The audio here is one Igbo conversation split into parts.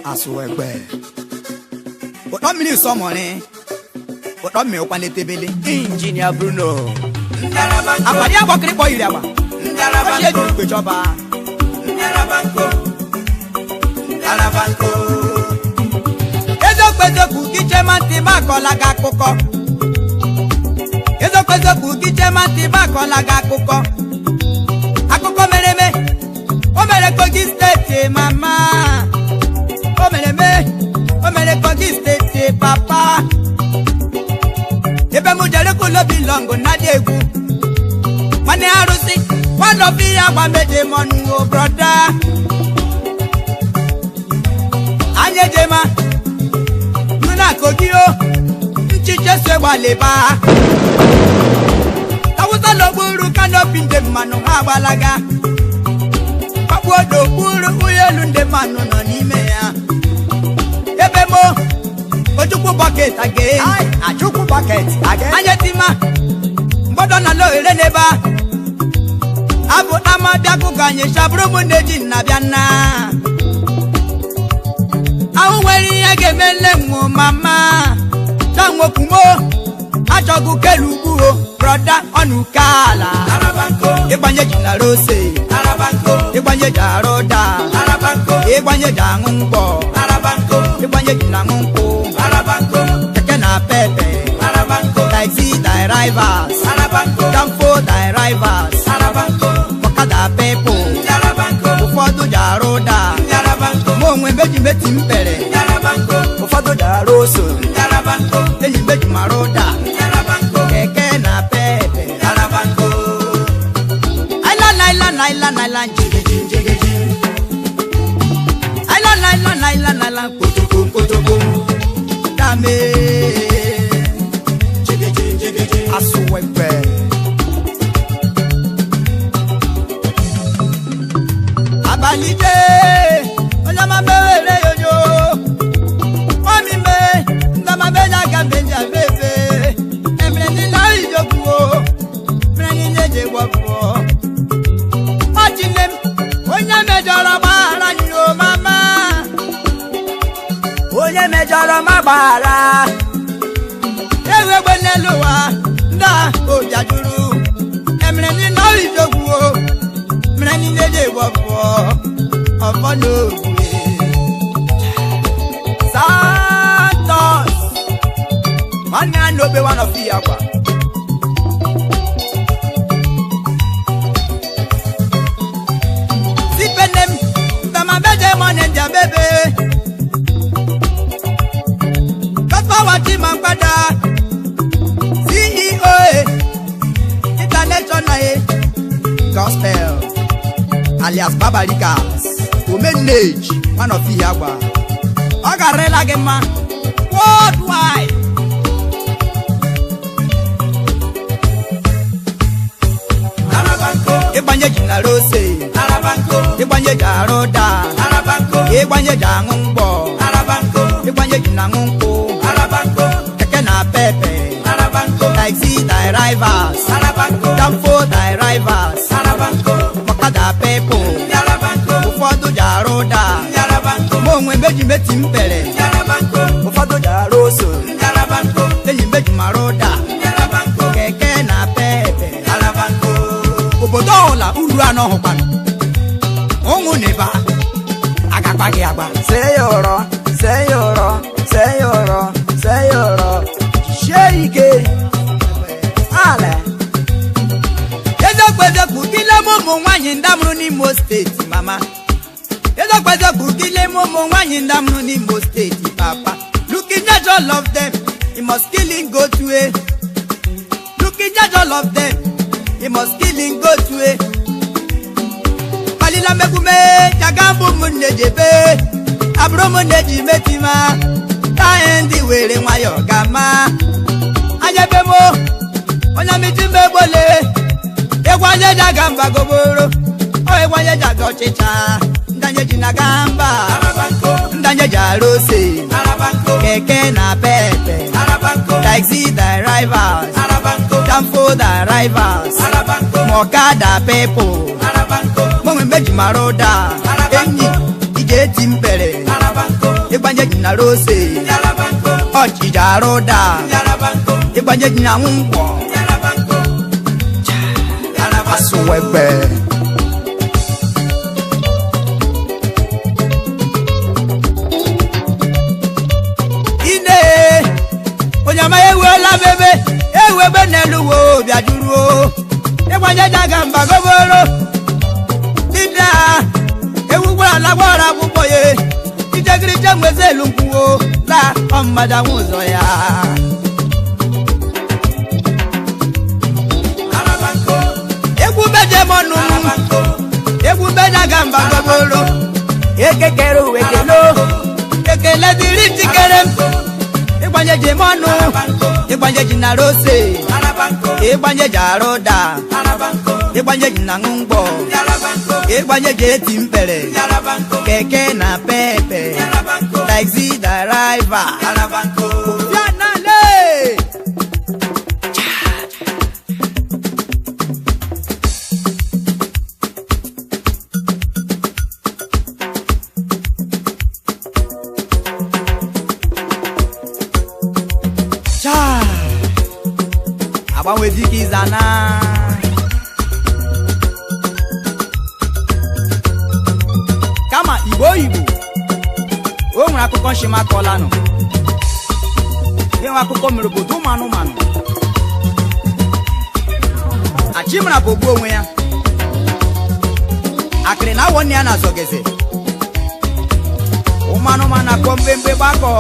Asụ egbe ụtọ mmiri sọmọrị ụtọ mmiri ụkwanetebele. Injinia Bruno. Agbadi agbọkịrịkpọ yiri agba ọchị eji ukwe chọba. Eziokwu eziokwu gị chema ntị m akọla gị akụkọ. Eziokwu eziokwu gị chema ntị m akọla gị akụkọ. Akụkọ mere eme, o mere Kogi Steeti mama, o mere eme, o mere Kogi Steeti papa. Ebe m jere kulobi lọngụ na dị egwu nwanne arụsị nwanọbi ya gba meje mọnụ o brọda. Anyị ejema nuna Kogi o nchiche so gbalịba awụsa n'okpuru kanopi ndị mmanụ ha agbalaga kpakpuo n'okpuru ụlọ elu ndị mmanụ nọ n'ime ya ebe mo Ojukwu bucket again. Achukwu bucket again. Anya tima mgbọdọ na lohere n'ebe a abụ ama bịakụkọ anyị chabụrụ m na-eji nna bịa nna ahụ nwere ihe ga-eme nne m mama chanwokwumo achọgụ kelu ugwu o brọda ọnụ ala ịgbanye ji na rose ịgbanye ji arụ ụda ịgbanye ji aṅụ mgbọ ịgbanye ji na aṅụ nkwụ keke na pepe taxi drivers, danfo drivers, ọkada people ụfọdụ ji arụ ụda mụ onwe meji meti mpere ụfọdụ ji arụ ose enyi meji mara ụda keke na pepe aila naila naila naila njegeji njegeji aila naila naila naila kpotoko kpotoko dame. Asụ egbe. Abalị jee onye ọma mewere yoyo mami me ndama meja ga meja bebe emere niile ijogwu o mere niile je gwọgwọ ọchịnne m onye mejọrọ gbaghara anyị o mama onye mejọrọ ma gbaghara ewu egbe n'elu ụwa ndị a obi ajụrụ emere niile ijogwu o mere niile je gwọgwọ ọfọ n'ogwe Santos nwanne ya na obe one of ya gwa sipenem ndamabeje mọne njabebe gospawa chimamkpada CEO international gospel alias Babarikas omenage one of ihe agwa ọ garịla gị mma worldwide. Ịgbanye ji na rose ịgbanye ji arụ ụda ịgbanye ji aṅụ mgbọ ịgbanye ji na aṅụ nkwụ keke na pepe taxi drivers, danfo drivers, ọkada people ụfọdụ ji arụ ụda mụ onwe meji meti mpere ụfọdụ ji arụ ose enyi meji mara ụda keke na pepe obodo ọhụla uru anọ hụkwanụ ụnwụ na ebe a agakpa gị agba. Seyọrọ, seyọrọ, seyọrọ, seyọrọ. Jisie ike. Ale. Eziokwu eziokwu gị lem ụmụ nwaanyị ndị amụrụ n'Imo Steeti mama. Eziokwu eziokwu gị lem ụmụ nwaanyị ndị amụrụ n'Imo Steeti papa. Looking at all of them, you must kill him go to a. Looking at all of them, you must kill him go to a. Palila megume jagambu m nejebe abụrụ m neji metima taa ndị were nwayọọ gama anyebe m onye miti megbole egwu anya ji aga mba goboro ọ egwu anya ji aga ọchịcha ndị anya ji na-aga mba ndị anya ji arụ ose keke na pepe taxi drivers, danfo drivers, mọkada people mọnwe meji mara ụda enyi ị ga-eti mpere. Ịgbanye ji na rose. Ọchịcha arụda. Ịgbanye ji na ngwọ. Asụwegbe. Ine onye ama ewuola bebe ewebe n'elu wo bịa juruo. Ịgbanye ji aga mba goboro. Dida ewu gwara lagwara akwụkwọ ya. Ijegirije nweze elu nkwuo la ọmmadụ ụzọ ya. Egwu beje mọnụ. Egwu beje aga mba goboro. Ekekere uwe kelo. Ekele dịrị njikere m. Ịgbanye ji mọnụ. Ịgbanye ji na rose. Ịgbanye ji arụda. Ịgbanye ji na ngwọ. Ịgbanye ji eti mpere. Keke na pepe. Taxi driver. Ya na le. Cha. Agbanwe dike ịzana. Kama Igbo Igbo o nwere akụkọ nshịmakọlanụ. Enwe akụkọ mere obodo ụmụ anụmanụ. Achimara bụ ogbu onwe ya. Akịrị na awọ nne ya na azọgeze. Ụmụ anụmanụ akọ mgbemgbe gbakọ.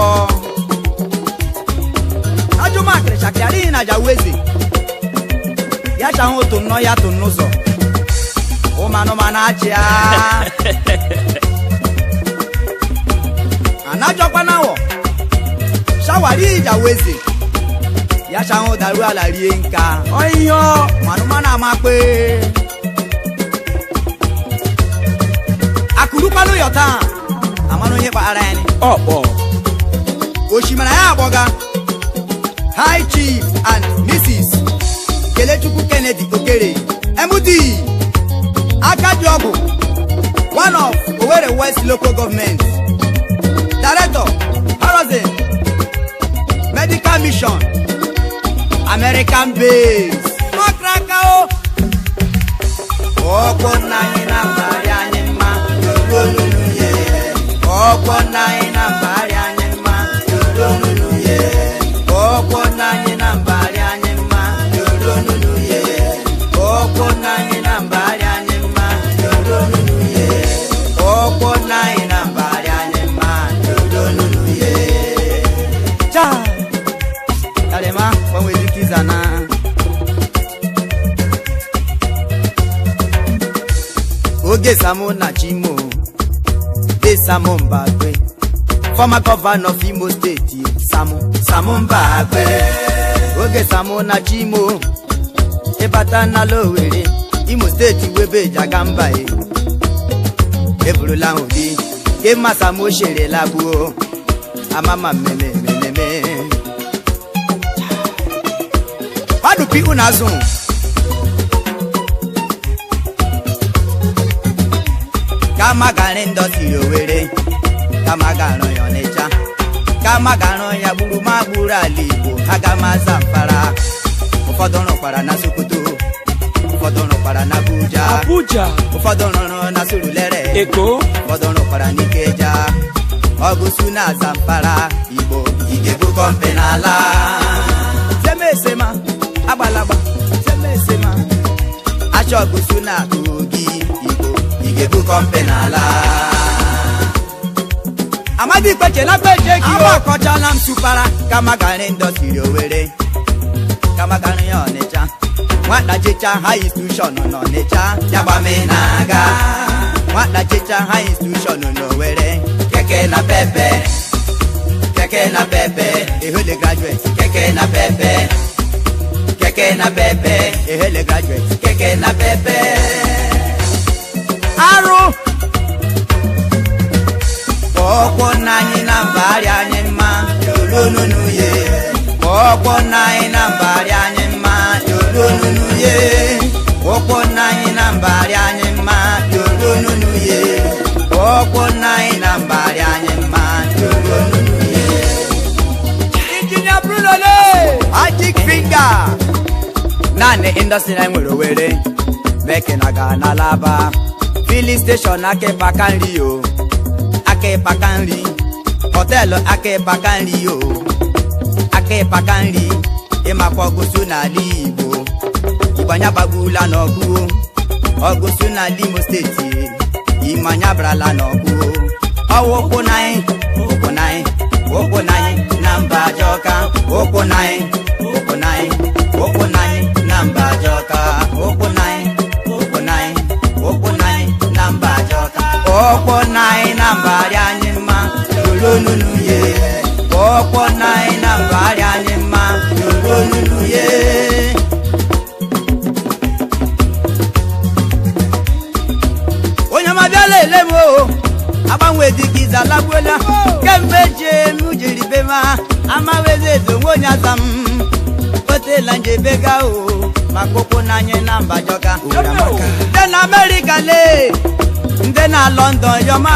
Ajụma akịrị chakịrị adịghị na aja weze. Ya chahụ otu nnọọ ya tụ n'ụzọ. Ụmụ anụmanụ achịa. Anajọkwa n'awọ. Shawari ija weze. Ya chahụ daru ala rie nka. Ọyọ manụmanụ amakpe. Akụrụkwanụ yọ taa. Amanụ onye kpaghara ya ni. Ọkpọ. Oshimara ya agbọga. High Chief and Mrs. Kelechukwu Kennedy Okere, MD, Akadiobu, one of Owerri West Local Government, Director, Horizon Medical Mission, American Base. Mọkraka o! Ọkwọ nna anyị na mbari anyị mma, lolulu ye. Ọkwọ nna anyị na mbari anyị mma, lolulu ye. Ọkwọ nna anyị na mbari anyị mma, lolulu ye. Ọkwọ nna anyị na mbari anyị mma, lolulu ye. Ọkwọ nna anyị na mbari anyị mma, lolulu ye. Cha! Kalema, gbanwee dike ịzana. Oge Samu na Chimo, de Samu Mbagwe, former governor of Imo State, Samu Mbagwe. Oge Samu na Chimo, ịbata na Lowere, Imo State webe jagamba e. Eburula obi, ke ma Samu shere lagbuo, amama mmemme mmemme. Padupi unazụ. Kama gara ndọsiri Owerri, kama gara ya Ọnịcha, kama gara ya gburu ma gburu ala Igbo, aga m Zamfara. Ụfọdụ rụkwara na Sokoto, ụfọdụ rụkwara na Abuja, Abuja, ụfọdụ rụrụ na Surulere, Eko, ụfọdụ rụkwara n'Ikeja, ọgụsụ na Zamfara, Igbo Igebu kọmpe n'ala. Semesema, agbalagba, semesema, achọgụsụ na Kogi, Igbo Igebu kọmpe n'ala. Amadi kpechela kpeche gị o. Agbakọchala m supara, kama gara ndọsiri Owerri, kama gara ya Ọnịcha. Nwata jecha high institution n'Ọnịcha, ya gbame na-aga. Nwata jecha high institution n'Owerri, keke na pepe, keke na pepe, ehele graduate, keke na pepe, keke na pepe, ehele graduate, keke na pepe. Arụ! Ọkwọ nna anyị na mbari anyị mma, lolonunu ye. Ọkwọ nna anyị na mbari anyị mma, lolonunu ye. Ọkwọ nna anyị na mbari anyị mma, lolonunu ye. Ọkwọ nna anyị na mbari anyị mma, lolonunu. Magic finger naanị indọstrị anyị nwere Owerri mekena ga na Alaba filling station aka ịpaka nri o aka ịpaka nri họteelụ aka ịpaka nri o aka ịpaka nri ịmakwa ọgụsụ n'ala Igbo Igbo anya gbagbula n'ọgụ ọgụsụ n'ala Imo steeti Imo anya barala n'ọgụ ọwụ ụkwụ n'anyị ụkwụ n'anyị ụkwụ n'anyị na mba ajọka ụkwụ n'anyị ụkwụ n'anyị ụkwụ n'anyị na mba ajọka ụkwụ n'anyị ụkwụ n'anyị ụkwụ n'anyị na mba ajọka ụkwụ n'anyị na mba arịa anyị mma lolonunu ye ụkwụ n'anyị na mba arịa anyị mma lolonunu ye. Onye ọma bịala ele m o agbanwe dịka ize alagbuola kemgbe jee m jiri be ma amawezi eze onwe onye aza m otela njebega o maka ụkwụ n'anyị na mba jọka ndị na Amerịka lee ndị na London yọma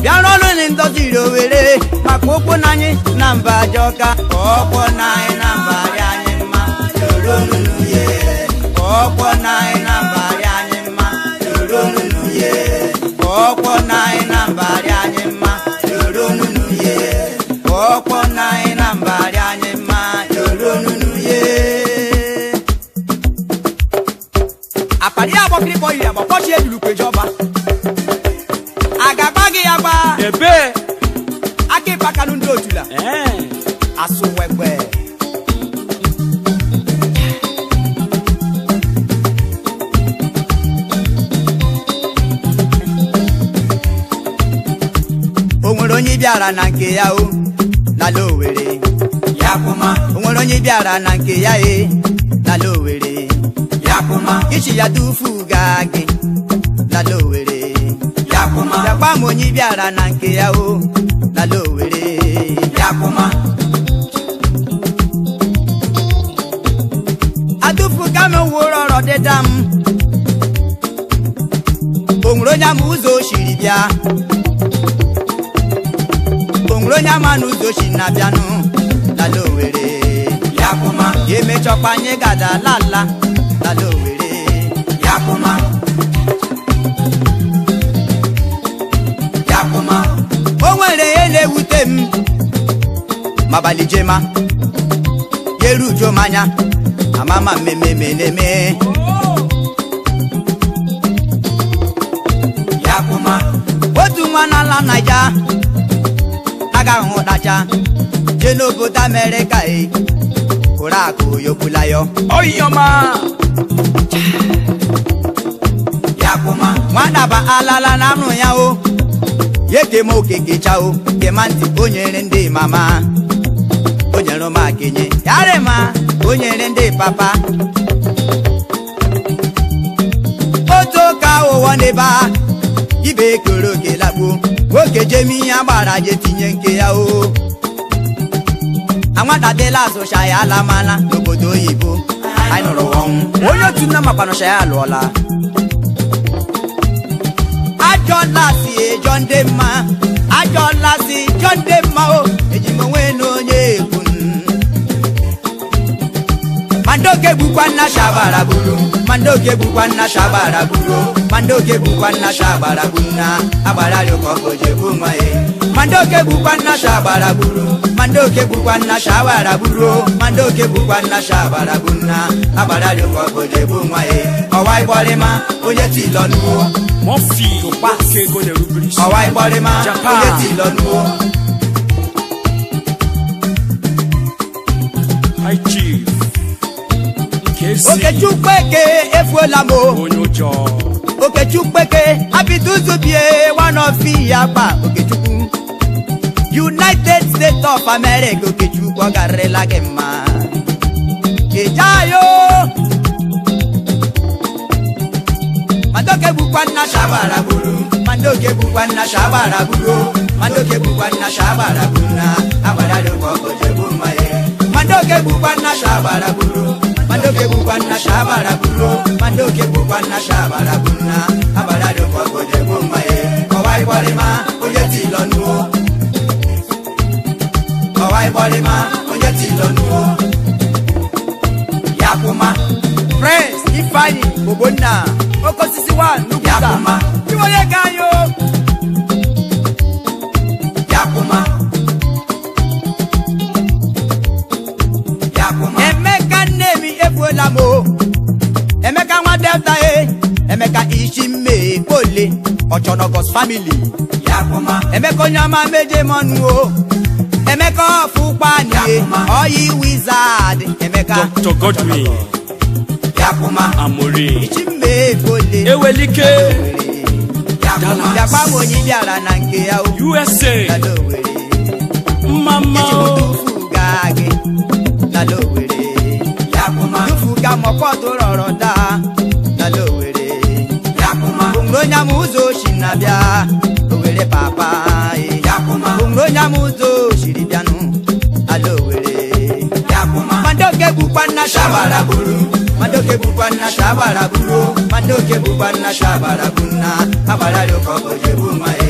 bịara ọrụ na ndọziri Owerri maka ụkwụ n'anyị na mba jọka ụkwụ n'anyị na mba rịa anyị mma lolonunu ye ụkwụ n'anyị na mba rịa anyị mma lolonunu ye ụkwụ n'anyị na mba rịa anyị mma lolonunu ye ụkwụ n'anyị na mba rịa anyị mma lolonunu ye. Apari agbọkịrịkpọ yiri agba kpọchie ejurukwejiọba a ga-agba gị ya gba Ebe. Aka ịpakanụ ndị otula asụwegbe o nwere onye bịara na nke ya o n'ala Owerri o nwere onye bịara na nke ya e n'ala Owerri ichi ya tufu gaa gị n'ala Owerri bịakwa m onye bịara na nke ya o n'ala Owerri atụfu ka m wụrụ ọrọ dịda m o nwere onye ama ụzọ o siri bịa o nwere onye ama na ụzọ o si na-abịanụ n'ala Owerri ya emechọkwa anyị gada lala n'ala Owerri o nwere ihe na-ewute m mabalị jema yeru ujo manya amama mmemme na-eme otu nwa n'ala Naija agaghị hụtacha jee n'obodo Amerịka e kụrụ akụ yogbula yo Oyoma. nwataba alala na amụ ya o ye kema okeke chao kema ntị o nyere ndị mama o nyere m akenye yarịma o nyere ndị papa otu ụka ụwọ n'ebe a ibe ekere oke lakpuo nwoke jemi ihe agbara je tinye nke ya o anwatadịla azụcha ya alamala n'obodo oyibo anyị nụrụ ọnwụ onye otu nna makwanụcha ya alụọla ajọla si ejọ ndị mma ajọla si jọ ndị mma o eji m onwe na onye ekwu mandoke gbukwa nna shabara buru mandoke gbukwa nna shabara buru mandoke gbukwa nna shabara bu nna agbara rịọkọkoje bụ nwa ya mandoke gbukwa nna shabara buru mandoke gbukwa nna shabara buru mandoke gbukwa nna shabara bu nna agbara rịọkọkoje bụ nwa ya ọwa ịgbọrịma onye tilọnuo Murphy. Oke ego na-erubere isi. ọwa ịgbọrịma Japan. onye tilọnuo. High Chief. KC. Okechukwu eke efuola m o. Onye ụjọ. Okechukwu eke abiduzubie one of ya gba Okechukwu United States of America Okechukwu ọ garịla gị mma ejayo Madoke bukwa nna shabara buru Madoke bukwa nna shabara buru Madoke bukwa nna shabara buru na agbara rịkwa ojebu mma ya Madoke bukwa nna shabara buru Madoke bukwa nna shabara buru Madoke bukwa nna shabara buru na agbara rịkwa ojebu mma ya ọwa ịgbọrịma onye ti lọ nuo ọwa ịgbọrịma onye ti lọ nuo. Ifeanyi Ogbonna oke osisi wa Nukwuta iwe onye ka anyị o. Emeka nne m efuola m o. Emeka nwa Delta e. Emeka ishi mme ole Ọchọnọgọs family. Emeka onye ọma meje mọnụ o. Emeka ọfụkpani oyi wizard Emeka. Dr. Godwin Amori Ishi mme ole. Ewelike Dallas. Bịakwa m onye bịara na nke ya o. USA Lala Owerri. Mama o. Tufuga gị lala Owerri. Tufuga mọkọtụ rọrọ daa lala Owerri. Onwere onye ama ụzọ oshi na-abịa Owerri papa e. Onwere onye ama ụzọ oshiri bịanụ ala Owerri. Madoke bụkwa nna shabara buru. Madoke bụkwa nna shabara buru. Madoke bụkwa nna shabara bụ nna. Agbara rịọkọ ojebu nwa e.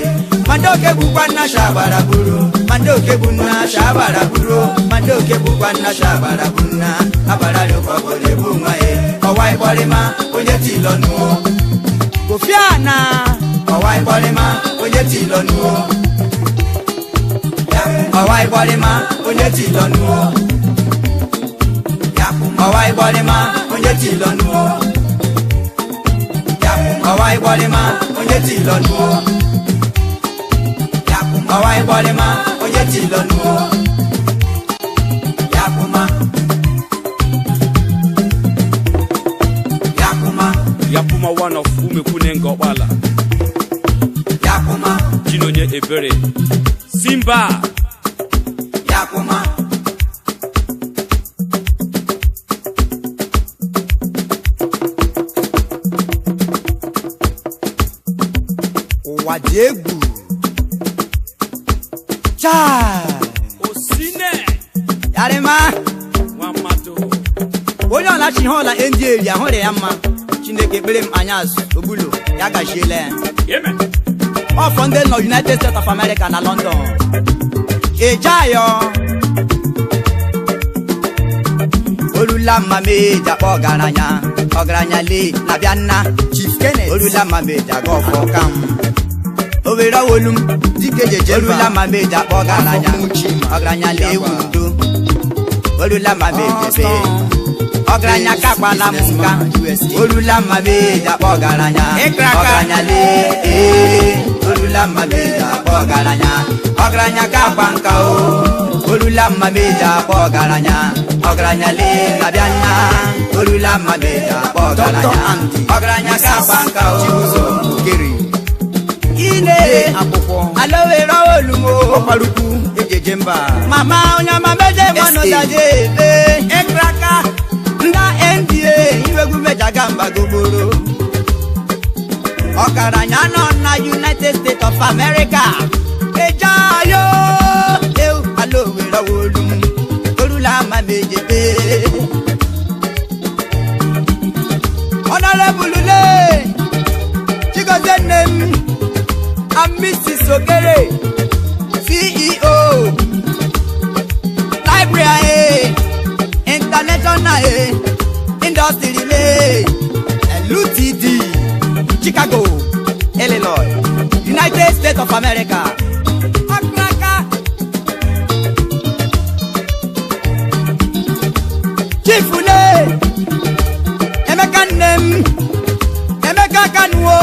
Madoke bụkwa nna shabara buru. Madoke bụ nna shabara buru. Madoke bụkwa nna shabara bụ nna. Agbara rịọkọ ojebu nwa e. Ọwa ịkpọrịma onye tilọnụ o. Kofi Anna. Ọwa ịkpọrịma onye tilọnụ o. Ọwa ịkpọrịma onye tilọnụ o. Ọwa ịkpọrịma onye tilọnụ o. Ọwa ịkpọrịma onye tilọnụ o. Ọwa ịkpọrịma onye tilọnụ o. Yakuma one of Umekwune Ngọkpala Chinonye Ebere Simba. Ụwa dị egwu. Chai! Osine Yarịma! nwa mmadụ. Onye ọla chi ihe ọla ndị eri ahụrụ ya mma. Chineke ekpere m anya azụ ogbulo ya gachiela ya. Amen. Ọfọ ndị nọ United States of America na London. Ejeayọ olula mma meji akpọ ọgaranya ọgaranya lee na bịa nna Chief Kenneth. Olula mma meji aga ọfọ kam Owere owolu m Dike jeje mba. olula mma meji akpọ ọgaranya Afọ Muchima. ọgaranya lee wudo olula mma meji ebe ọgaranya kakwala m nka olula mma meji akpọ ọgaranya ọgaranya lee ee olula mma meji akpọ ọgaranya ọgaranya kakwa nka o olula mma meji akpọ ọgaranya ọgaranya lee na bịa nna olula mma meji akpọ Dr. ọgaranya Andy. ọgaranya kakwa nka o Chibuzo Okere. ine Akwụkwọ. alowere olumo Ọkparukwu ejeje mba. mama onye ọma meje mmanụ SA. daje ebe ịkraka nda nda iwegwu mejaga mba gogboro ọgaranya nọ na United States of America ejeayo eu alowere olu m orula ama mejebe Honorable le Chigozie nne m and Mrs. Okere CEO Library International Industry LUTD Chicago, Illinois, United States of America. Akraka Chief Ule Emeka nne m Emeka Kanuo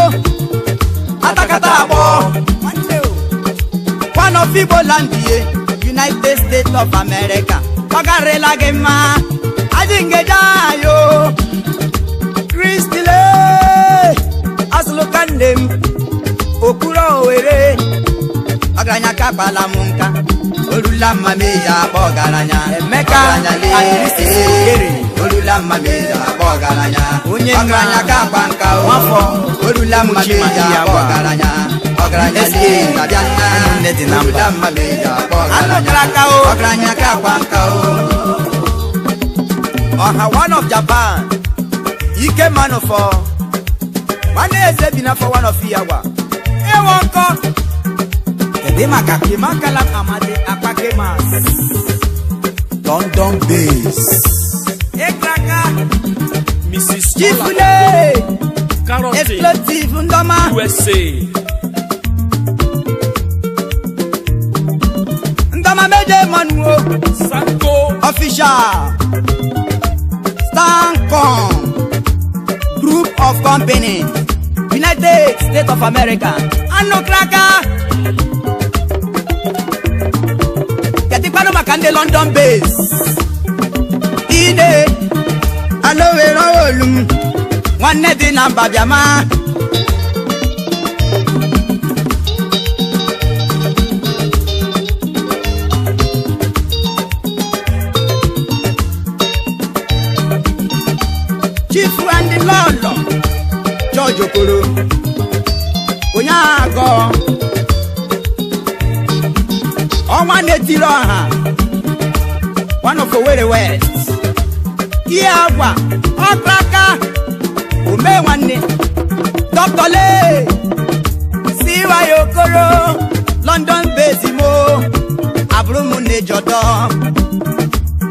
Atakata Agbo one of Igbo land ye United States of America ọ garịla gị mma adị ngeje ayo Kristile asụlụka nne m okpuru Owere ọgaranya kakpala m nka olula mma meji akpọ ọgaranya Emeka ọgaranya lee, and Mrs. Okere. olula mma meji akpọ ọgaranya Onye nna ọgaranya kakpa nka o Nwafọ olula mma Muchima meji akpọ Iyagba. ọgaranya ọgaranya SA. lee na bịa nna Nne dị na mba. olula mma meji akpọ ọgaranya Anụkara o. ọgaranya kakpa nka o Ọha one of Japan. Ike manụ fọ. Nwanne eze bi n'afọ one of Iyagba. Ewo nkọ. Kedu maka Kimakalam Amadi Akpakemas? London base. Ịkraka. Mrs. Chifule Carrollton, Explosive ndọma USA. Ndọma meje mọnu o. Sanko Official Stancom Group of Company, United States of America. Anụ kraka ketikwanụ maka ndị London base ine alowere olu m nwanne dị na mba bịama. Chief and Lọlọ George Okoro onye agọ ọnwa na-etiri ọha one of Owerri West ihe agwa ọkraka ome nwanne Dr. Lee CY Okoro London base mo abụrụ m na-ejọdọ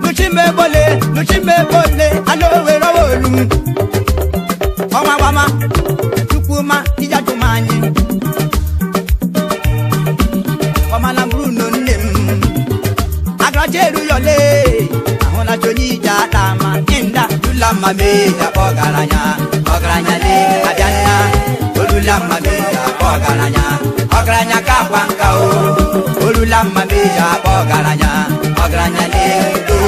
nuchimebole nuchimebole alowere olu m ọnwa gbama chukwuma ijajuma anyị ọmala Bruno nne m agaracha eruyọle ahụlacha onye ije ata ma nda lula mma mee akpọ ọgaranya ọgaranya le abịa nna olula mma mee akpọ ọgaranya ọgaranya ka akwa nka o olula mma mee akpọ ọgaranya ọgaranya le do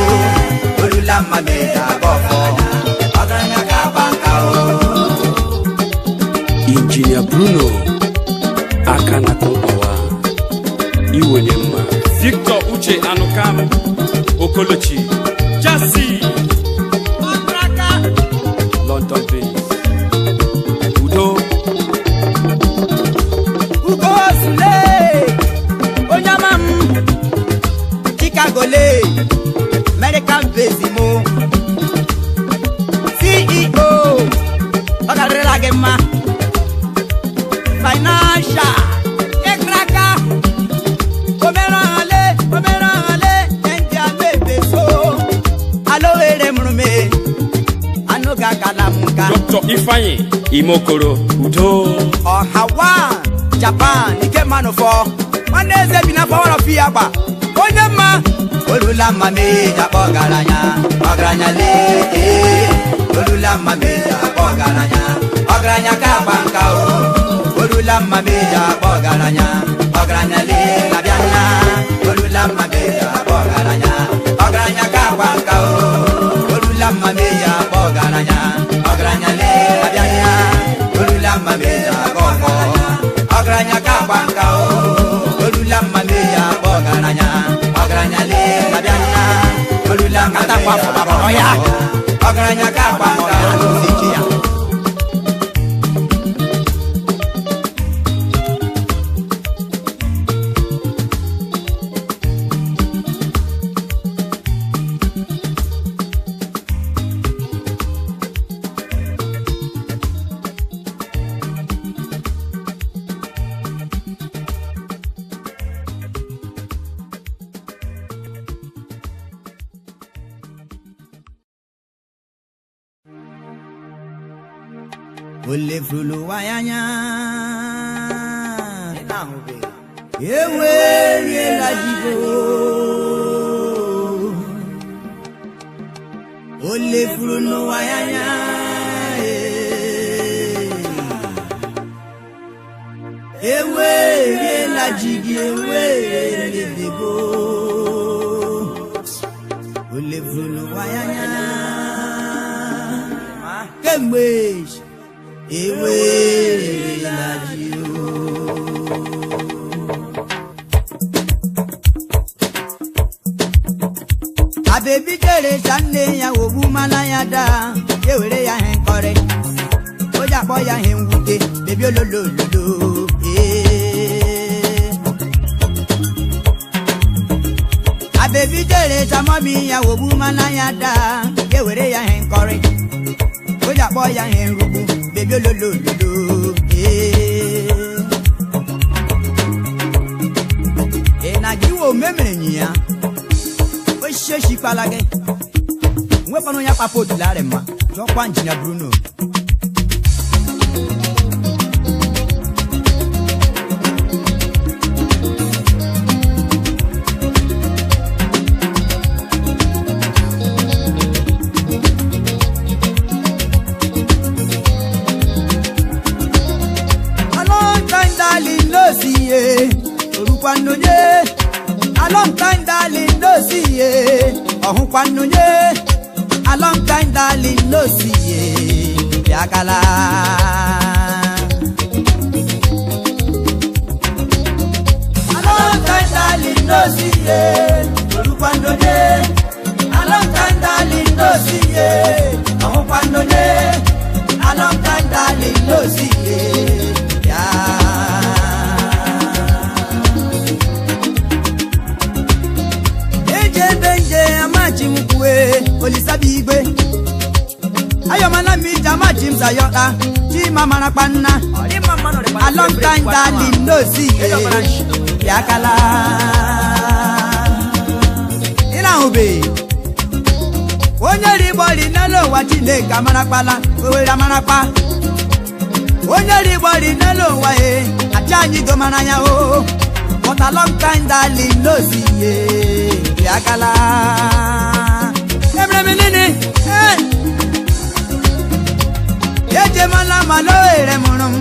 olula mma mee akpọ ọgaranya ọgaranya ka akwa nka o. Engineer Bruno Akanakobawa Iwenye mma Victor Uche Anukam Okolochi Jasi London base Udo Ugo Sule onye ọma m Chicago le American base mo CEO ọ garịrịla gị mma financial ịkraka omerọhale omerọhale ndị amebe so alowere mụrụme anụ ga-akala m nka. Dr. Ifeanyi Imokoro Udo Ọhawa Japan ike mmanụ fọ nwanne eze bi na fọwọrọ fi ya gba onye mma olula mma mee akpọ ọgaranya ọgaranya lee ee olula mma mee akpọ ọgaranya ọgaranya ka akpa nka o olula mma mee akpọ ọgaranya ọgaranya lee abịa nna olula mma mee akpọ ọgaranya ọgaranya ka akpa nka o olula mma mee akpọ ọgaranya ọgaranya lee abịa nna olula mma mee akpọ ọgaranya ọgaranya ka akpa nka o olula mma mee akpọ ọgaranya ọgaranya lee abịa nna olula mma mee akpọ ọgaranya ọgaranya ka akpa nka o. Ole furu wayanya ewe riela jibo ole furu wayanya ewe riela jigi ewe riela ole furu wayanya kemgbe ewe la jio. Abebi jere sanne ya ogbu mana ya daa ewere ya he nkọrị o ji akpọ ya he mwute bebi ololololo ee. Abebi jere samọmi ya ogbu mana ya daa ewere ya he nkọrị o ji akpọ ya he nrugbu bebi ololololo ee. Ị na-agị iwe omemere nyi ya osisi kpala gị nwekwanụ ya papa otularị mma Jọkwa Injinia Bruno. A long time darling no see ye, orukwanonye. A long time darling no see ye, ọhụkwanonye. A long time darling no see ye, bịakala. A long time darling no see ye, orukwanonye. A long time darling no see ye, ọhụkwanonye. A long time darling no see ye. Olisabi igwe ayọmana mi jama jim sayọta chima mara kpanna. A long time darling no see ye, bịakala. Ịna-ahụbe onye rigbori n'elu ụwa Chineke amarakpala owere amarakpa. Onye rigbori n'elu ụwa e acha anyị domara ya o. But a long time darling no see ye, bịakala. Ejemala ma lóore mụrụ m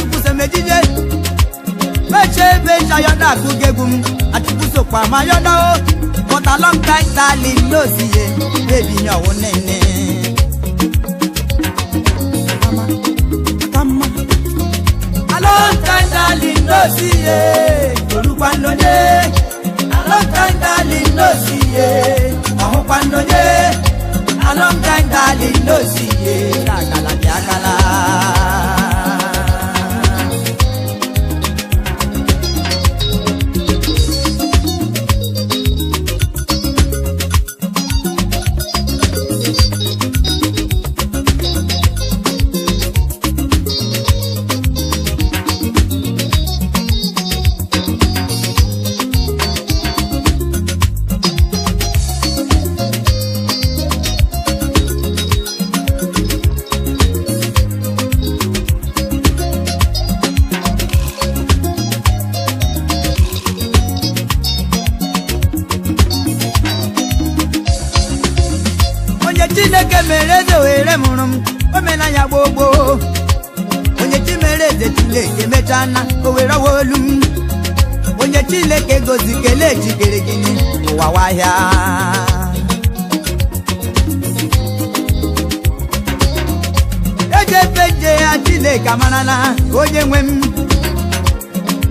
kwụsị meche ebe nchayọda akụgegwu m achụkwusokwa ma yọda o. But a long time darling no see ye, baby nyawo nene. A long time darling no see ye, orukwanonye. A long time darling no see ye, ọhụkwanonye. A long time darling no see ye, akala bịakala. Chineke mere eze were mụrụ m omenanya gbogbo. Onye chi mere eze Chineke mechana o were ọwa olu m. Onye Chineke gozi kelee jikere gịnị ụwa wahịa. Ejefe nje ya Chineke amarala onye nwe m.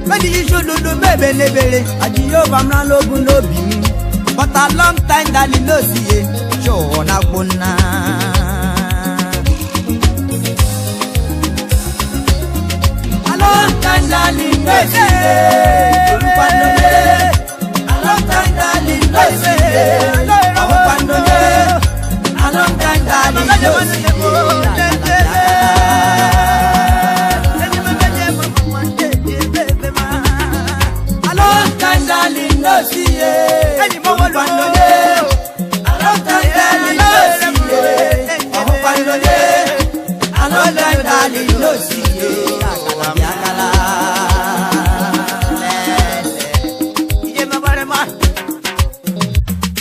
Medighị dudu mebe n'ebere Jehova marala obu n'obi m. But a long time darling no see ye, na gbona. A long time darling no see ye, orukwanonye. A long time darling no see ye, ọhụkwanonye. A long time darling no see ye. A long time darling no see ye, orukwanonye. A long time darling no see ye, ọhụkwanonye. A long time darling no see ye, akala bịakala.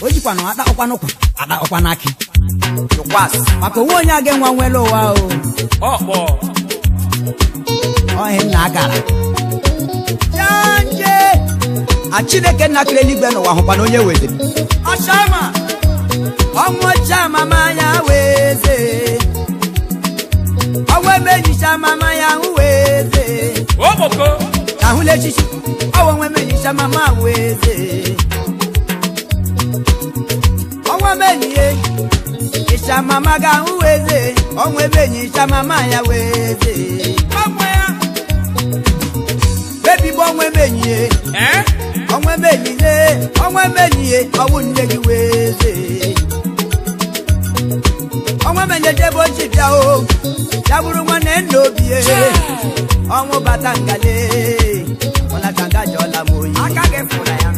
O jikwanụ ada ọkwanụkwa ada ọkwanaki maka onwe onye aga enwe nwere ụwa o. Ọkpọ ọhịa nna akara janje a Chineke nna kere eluigwe n'ụwa hụkwana onye weziri ọchama ọnwụ ọcha mama ya weze ọnwụ emejicha mama ya weze Oboko ahụla echichi ọnwụ emejicha mama weze ọnwụ emenyiye ịcha mama ga-ahụ weze ọnwụ emenyicha mama ya weze bebi bụ ọnwụ emenyiye eh ọnwụ emenyiye ọnwụ emenyiye ọnwụ nne gị weze ọnwụ emenyeje bụ ochi bịa o ya bụrụ nwanne nna obi e ọnwụ bata ngale ọnachanga jọla m oyi aka gị fụra ya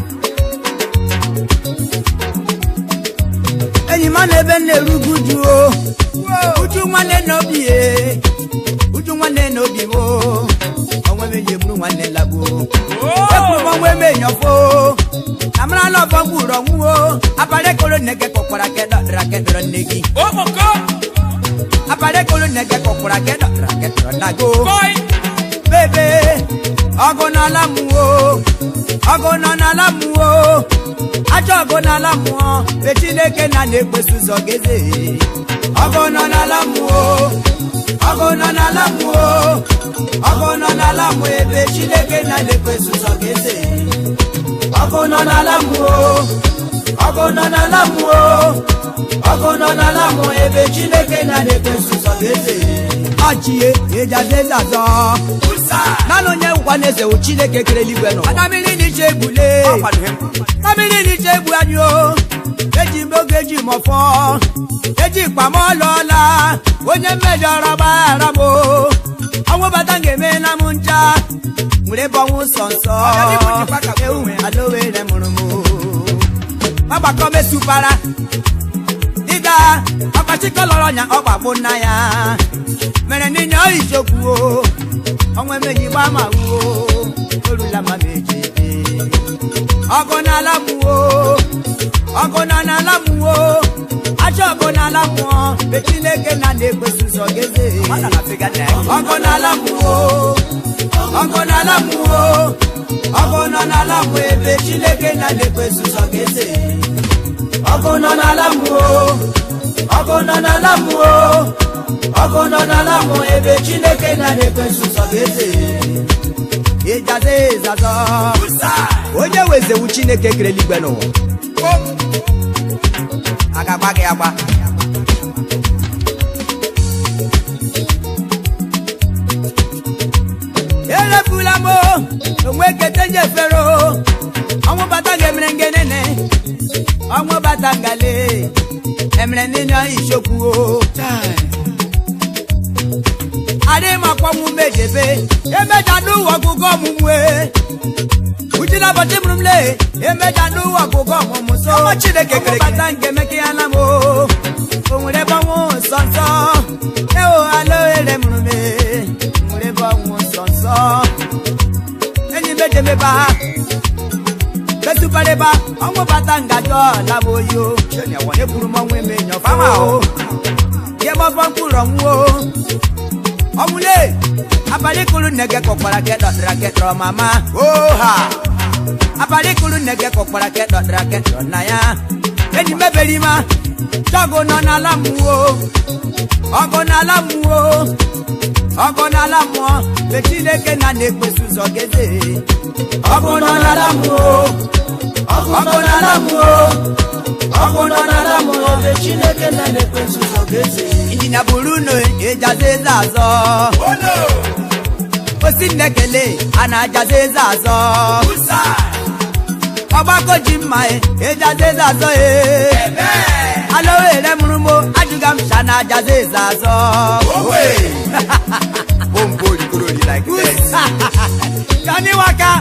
enyi m Nọ n'ebe na-erugu uju o. Uju nwanne n'obi e. Uju nwanne n'obi m o. Ọnwa emenyi egburu nwanne lagbuo. Ekwuru m ọnwa emenyi ọfọ. Amara na ọfọ mkpụrụ ọnwụ o. Abalị koro nne gị kọkwara kedọdara kedọrọ nne gị. Okpoko. Abalị koro nne gị kọkwara kedọdara kedọrọ nna gị o. Koi. Bebe, ọgụ n'ala mmụọ, ọgụ nọ n'ala mmụọ, ajọ ọgụ n'ala mmụọ, be Chineke na na-ekpeso ụzọ geze. Ọgụ nọ n'ala mmụọ, ọgụ nọ n'ala mmụọ, ọgụ nọ n'ala mmụọ, ebe Chineke na na-ekpeso ụzọ geze. Ọgụ nọ n'ala mmụọ, ọgụ nọ n'ala mmụọ, ọgụ nọ n'ala mmụọ, ebe Chineke na na-ekpeso ụzọ geze. Ọchịe ejaze azọ. Naanị onye nkwa na-eze wụ Chineke kere eluigwe n'ụwa. Mmiri n'iche egbule. Mmiri n'iche egbu anyị o. Eji m oge eji m ọfọ. Eji mkpa m ọlọọla. Onye mmejọrọ gbaghara m o. Ọnwụ bata ga-eme na m ncha. Nwere ebe ọnwụ nsọ nsọ. Ewu alowere mụrụ m o. Ọgbakọ mesupara. Ịga ọkpachikọlọrọ nya ọgbagbo nna ya. Mere n'inya ichokwu o. Ọnwa emenyi gba ma wuo. Orula ma meje. Ọgụ n'ala mmụọ. Ọgụ nọ n'ala mmụọ. Ajọ ọgụ n'ala mmụọ. Be Chineke na na-ekpeso ụzọ geze. Ọgụ n'ala mmụọ. Ọgụ n'ala mmụọ. Ọgụ nọ n'ala mmụọ ebe Chineke na na-ekpeso ụzọ geze. Ọgụ nọ n'ala mmụọ. Ọgụ nọ n'ala mmụọ. Ọgụ nọ n'ala mmụọ ebe Chineke na na-ekpeso ụzọ geze. Ịjaze ịzazọ. Onye wezewu Chineke kere eluigwe n'ụwa. A ga-agba gị agba. Erefula m o, onwe kete nyefere o. Ọnwụ bata ga-emere ngenene. Ọnwụ bata ngale. Emere nínú ìṣokwu o. Adé ma kpọnwụ mejebe. Emeja n'ụwa ọgụgụ ọmụmụ e. Uchi na ụbọchị mụrụ m le. Emeja n'ụwa ọgụgụ ọmụmụ so. Ọma Chineke Ọnwụ kere gị. bata nke meke ya na m o. O nwere ebe ọnwụ nsọ nsọ. Eo alo ere mụrụ m e. Nwere ebe ọnwụ nsọ nsọ. Enyi mejemeba. Metupareba. Ọnwụ bata ngajọ ọla m oyi o. Ekwuru m ọnwụ eme nyọfọ o. Ihe m ọfọ mkpụrụ ọnwụ o. Ọnwụle. Abalị kụrụ nne gị kọkwara kedọdara kedọrọ mama. Oha. Abalị kụrụ nne gị kọkwara kedọdara kedọrọ nna ya. Enyi mebere ma. Chọgụ nọ n'ala mmụọ. Ọgụ n'ala mmụọ. Ọgụ n'ala mmụọ. Be Chineke na na-ekpeso ụzọ geze. Ọgụ nọ n'ala mmụọ. Ọgụ n'ala mmụọ. Ọgụ nọ n'ala mmụọ. Ebe Chineke na na-ekpeso ụzọ geze. Injinia buru unu ịjaze eze azọ. Osi nnekele a na-ajaze eze azọ. Ọgbakọ ji mma e ịjaze eze azọ e. Alowere mụrụ m ajụga m sha na-ajaze eze azọ. Bombo likorori like this. Johnny Waka.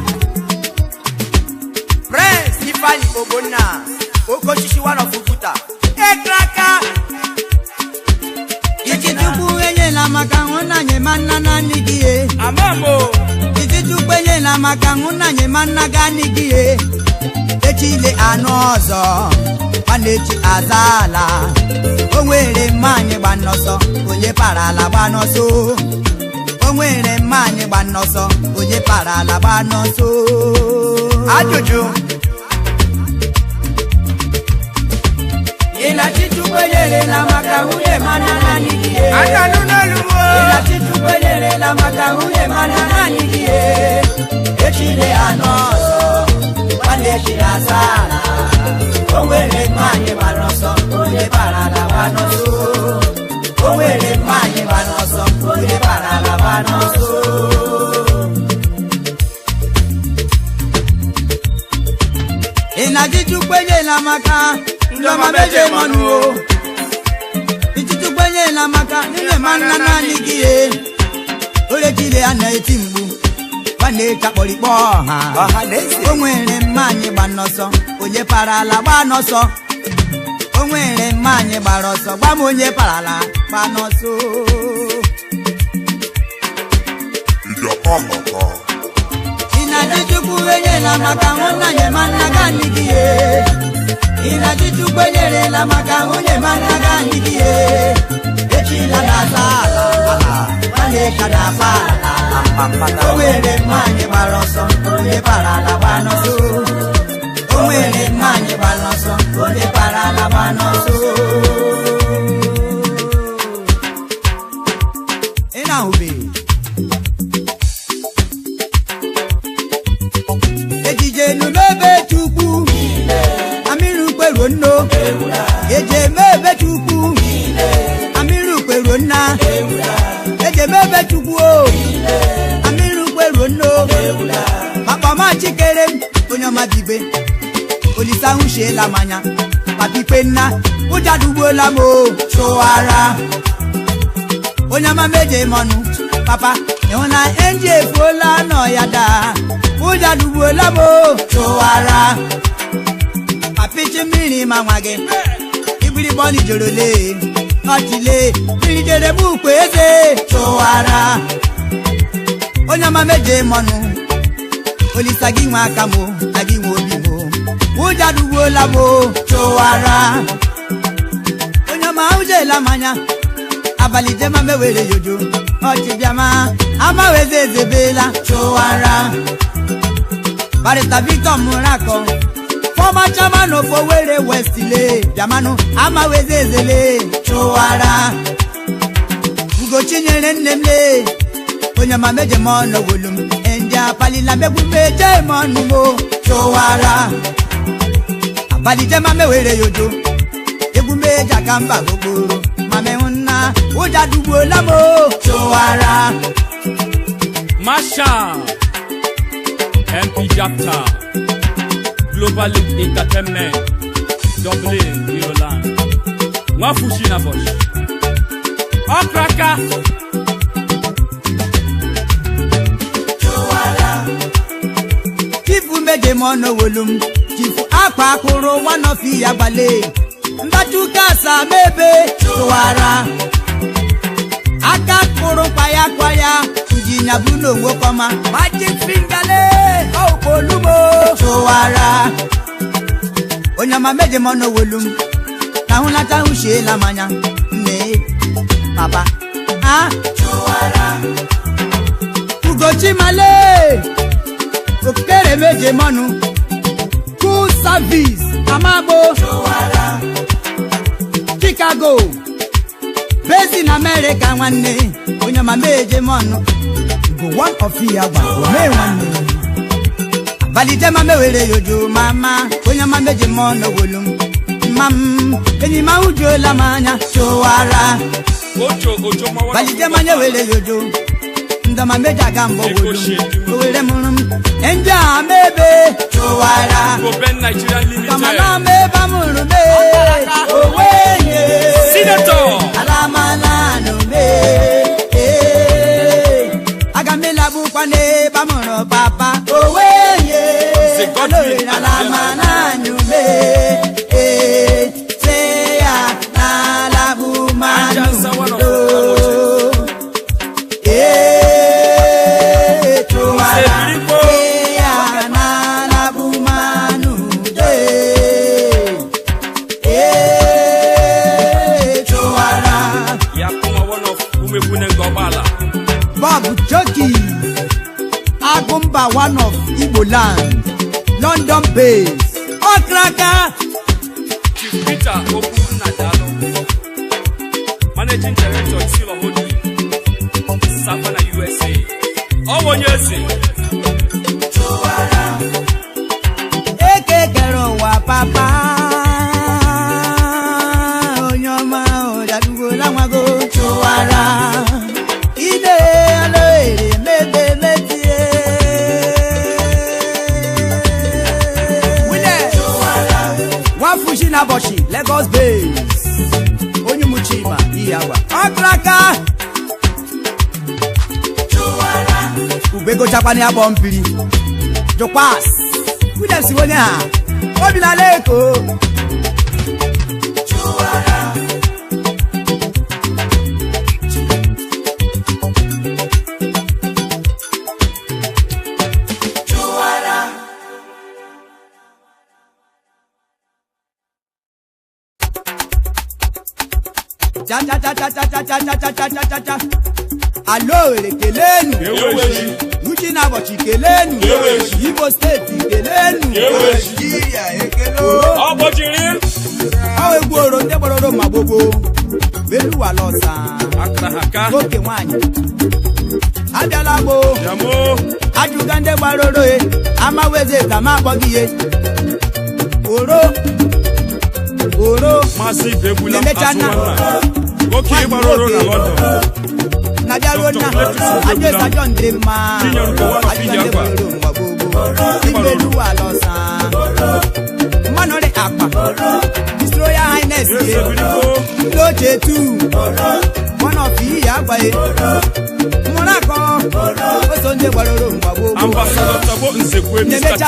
Prince Ifeanyi Ogbonna. Okosisi one of Uguta. Ekraka. Ichichukwu enyela maka hụnanya ma nna naanị gị e. Amamo. Ichichukwu enyela maka hụnanya ma nna gani gị e. Echile anụ ọzọ, nwanne echi aza ala. O nwere mmanya gba n'ọsọ, onye para ala gba n'ọsọ. O nwere mmanya gba n'ọsọ, onye para ala gba n'ọsọ. Ajụjụ. Ịlachichukwu enyerela maka nwunye ma nna naanị gị e. Ananụ n'olu o. Ịlachichukwu enyerela maka nwunye ma nna naanị gị e. Echile anụ ọzọ, nwanne echi aza ala. O nwere mmanya gba n'ọsọ, onye bara ala gba n'ọsọ. O nwere mmanya gba n'ọsọ, onye bara ala gba n'ọsọ. Ịnachichukwu enyela maka ndị ọma meje mọnụ o. Ichichukwu enyela maka nne ma nna naanị gị e. Orechile a na-eti mgbu, nwanne chakpọrịkpọ ọha. Ọha na eze. O nwere mmanya gba n'ọsọ, onye para ala gba n'ọsọ. O nwere mmanya mmanya gbara ọsọ gwa m onye parala gba n'ọsọ. Ịna-ajụ Chukwu enyela maka nwunye ma nna ga gị ye. Ịna-ajụ Chukwu enyerela maka nwunye ma nna ga gị ye. Echila na-asa ala ala nwanne ka na-akpa ala. O nwere mmanya gbara ọsọ onye parala gba n'ọsọ. O nwere mmanya gbara ọsọ onye parala gba n'ọsọ. Ị na-ahụbe ejije n'ebe Chukwu amịrị ukweruo nno eje ebe Chukwu amịrị ukweruo nna eje ebe Chukwu o amịrị ukweruo nno papa ma chikere onye ọma dibe Olisa hụchiela manya papa ikpe nna ụja dugbuola m o chụwara onye ọma meje mọnụ papa ịhụ na enji efuola nọ ya daa ụja dugbuola m o chụwara papichi mmiri ma nwa gị igbirigbọni jorole ọchịle mmiri jere m ukwu eze chụwara onye ọma meje mọnụ Olisa gị nwe aka m na gị nwe obi m ụja dugbuola m o chụwara onye ọma ụjela m anya abalị jema mewere yojo ọchị bịama amaweze ezebela chụwara Barrister Victor Murako former chairman of Owerri West le bịamanụ amaweze ezele chụwara Ugochi nyere nne m le onye ọma meje m ọnụ wolu m ndị apalila megbu meje m ọnụ m chụwara abalị jema mewere yojo egwu meje aka mba gbogboro nna ụja dugbuola m chụwara. Marshal MP Japta Global League Entertainment Dublin, Ireland. Nwafushi na Bosch Okraka chụwara. Chifu meje m ọnụ wolu m chifu akpa akpụrụ nwanọfi ya gbale mbachuka asa mebe chụwara aka kụrụ kwaya kwaya njinya bụ n'onwe kọma magic fingale ọkpolumo chụwara onye ọma meje m ọnụ wolu m na hụlata hụchiela m anya nne papa a chụwara. Ugochi male okere meje m ọnụ cool service amagbo chụwara Chicago bezi na America nwanne onye ọma meje m ọnụ bụ one of ya gba omee nwanne abalị jema mewere yojo mama onye ọma meje m ọnụ wolu m mma m enyi m ahụjuola m anya chụwara Ojo Ojo ma abalị jema nyewere yojo ndọma meje aga mbọ wolu m owere mụrụ m ndị a mebe chụwara Goben Nigeria kama Limited na mebe mụrụ me owe nye Senator alamalanu me aga m ịlagbukwa n'ebe a mụrụ papa owe nye alamalanu me se ya n'alabụ manụ do tụwara se ya n'alabụ manụ do tụwara. Yakuma one of Umekwune Ngọgbala Bob Joki Agumba one of Igbo land London base Okraka Chief Peter Okwu Nnadalo Managing Director Tilo Holding Savannah USA Ọwụ onye eze Eke kere ụwa papa onye ọma ụjadugola nwago chụwara ide alaere mebe metie Wile Nwafushi na Boshi Lagos base onye Muchima Iyawa Okraka ubegochakwana ya bọ mpiri jụkwas Williams onye ha obi na Leko Cha cha cha cha cha cha cha cha cha cha cha cha. Alo ere kelenu. Uchi na bochi kelenu. Igbo steeti kelenu. Ọ Ọ egwu oro ndị gbaroro ma gbogbo. Beluwa lọsa. Nwoke nwaanyị. Abịala gbo. Ajụga ndị gbaroro e. Amaweze ka ma akpọ gị ihe. Oro. Oro. Masị Begbula Asụwanna. Nwoke gbaroro na London. Na bịaruo nna. Ajụ John dị mma. Ajụ ndị gbaroro ma gbogbo. Ibeluwa lọsa. Mmanụ dị akpa. His Royal Highness. Ndoche tu. One of the agbaye. Mụnakọ. Oso ndị gbaroro mgba gbogbo. Ambassador Tabo Nsekwe Mr. T.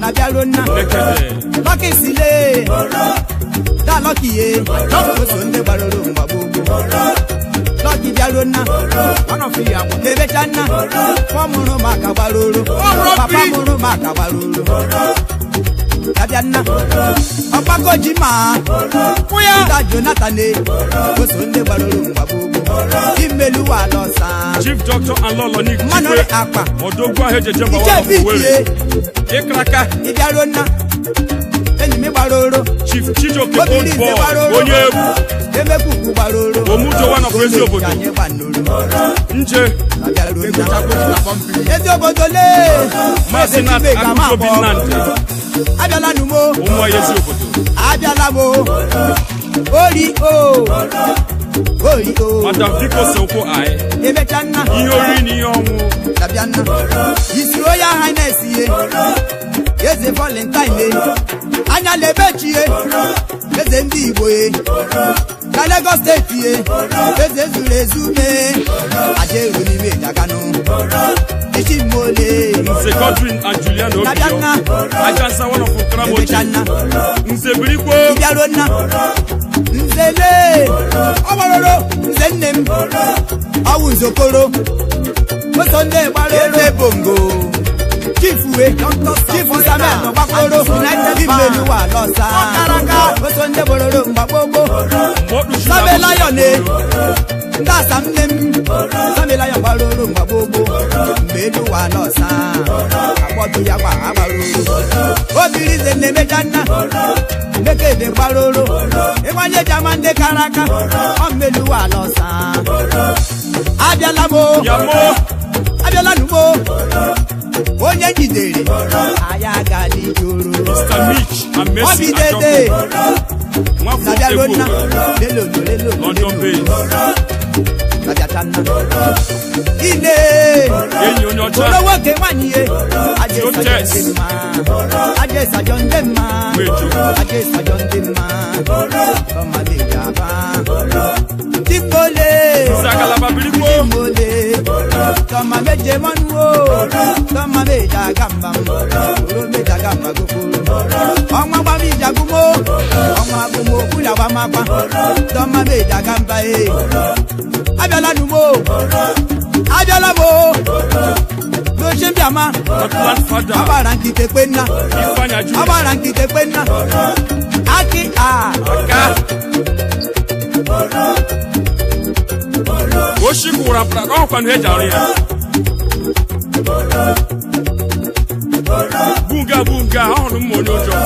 Na bịaruo nna. Lucky sile. Da Lucky ye. Oso ndị gbaroro mgba gbogbo. Lucky bịaruo nna. One of the agba. Nebecha nna. Fọmụrụ maka gbaroro. Papa mụrụ maka gbaroro. Abianna, Ọpako Jima, Peter Jonathan, Oso ndị gbaroro mgba gbogbo, Imeluwa lọsa. Chief Doctor Alolo Nick Mmanụ akpa, Odogwu ahụ ejeje mgbawa Owerri, Ịkraka, Ịbịaruo nna, enyi m gbaroro, Chief Chijioke Old Boy, onye egwu, Emekuku gbaroro, Omujo one of ezi obodo, Nje, Ezi obodo lee, Maazị Nat Akujobi Nnamdi. Abịala numo. Ụmụ ezi obodo. Abịala mo. Ori o. Ori o. Madam Biko Sokwo anyị. Emecha nna. Ihe oriri na ihe ọnwụ. Abịa nna. His Royal Highness ye. Eze Valentine ye. Anya lebechi ye. Eze ndị Igbo ye. Na Lagos steeti ye. Eze zuru ezu me. Aja eru n'ime Jaganu. Nze Godwin and Julian Obio. Ajansa one of Ukramoji. Nze Birikwo. Ibiarona. Nzele. Ọgbaroro. Nze nne m. Ọwụ Nzokoro. Oso ndị gbaroro. Eze Bongo. Chief we. Chief Samuel Ọgbakoro. Imeluwa lọsa. Oso ndị gbaroro mgbagbogbo. Samuel Lion e. Ndị asa nne m. Samuel Lion gbaroro mgbagbogbo. Imeluwa lọsa. Agbọdụ ya gba agbaroro. Obirize na-emecha nna. Mekede gbaroro. Ịgbanye jama ndị kara aka. Ọ mmeluwa lọsa. Abịala mo. Abịala numo. Onye jidere. Anyị agala ijoro. Mr. Mitch and Mercy Obidede. Achọkwu. London based. Ine. Enyi onye ọcha. Olo nwoke nwaanyị ye. Aje ndị mma. Aje sajọ ndị mma. Ọmọdé yaba. Timbole. Sakalaba birikwo. Timbole. Tọma méje mọ́nu o. Tọma méje agamba. Oro méje agamba gokoro. Ọnwa gbami jagumo. Ọnwa agumo kula wa makwa. Tọma méje agamba e. Abịala numo. Abịala mo. Lóṣè ń bíàmá. Abara nkìtẹ̀ pé nná. Abara nkìtẹ̀ pé nná. Aki a. Oshi kwuru pra ọkwa na eji arụ ya. Bunga bunga ọhụrụ m onye ụjọ.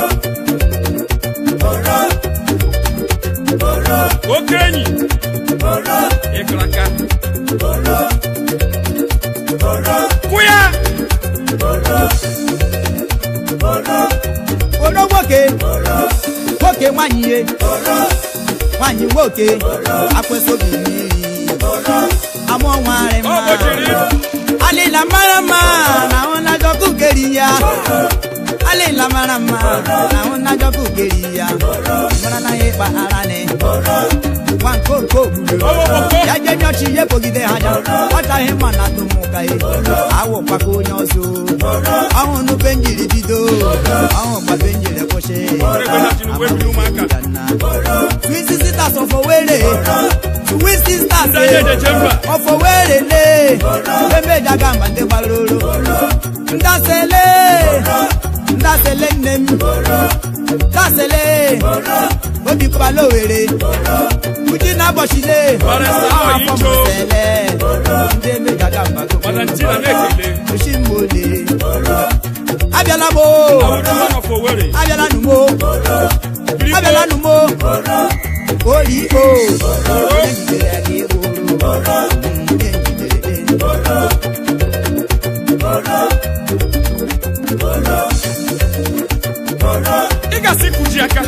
Oke enyi. Ịkraka. Kuya. Oro nwoke. Nwoke nwaanyị ye. Nwaanyị nwoke. Akwesị obi mmiri. Amụ nwarị mma. Alịla mara mma na ahụ n'ajọ kukeri ya. Alịla mara mma na ahụ n'ajọ kukeri ya. Mara na ịkpa ara ni. Nwa nkoko gburu. Ya je nyọchi ya kpogide ha anya. Ọ chaghị mma na atụmụka ya. Awụkwaka onye ọzọ. Ọhụ nupe njiri bido. Ọhụ kwape njiri kwụsị. Twin sisters of Owerri. Twin sisters of Owerri le. Emeja gamba ndị gbaroro. Ndasele. Ndasele nne m. Tasele obi kọba lowere uji na bọchile afọmụsele ndị emegaga mbago oshimole abịala mo abịala numo abịala numo oli o onye jidere gị oro onye jidere ị ga-asị kụji aka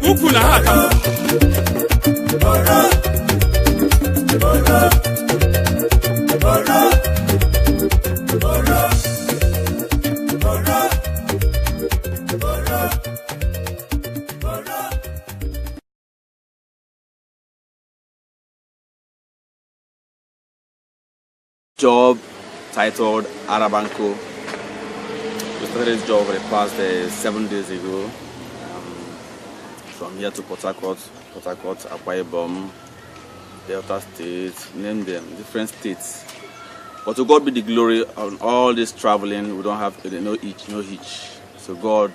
ukwu na ha aka. Job titled Arabanko. We started this job for the past 7 days ago. From here to Port Harcourt, Akwa Ibom, Delta State, name them, different states. But to God be the glory on all this traveling. We don't have no hitch, no hitch. So God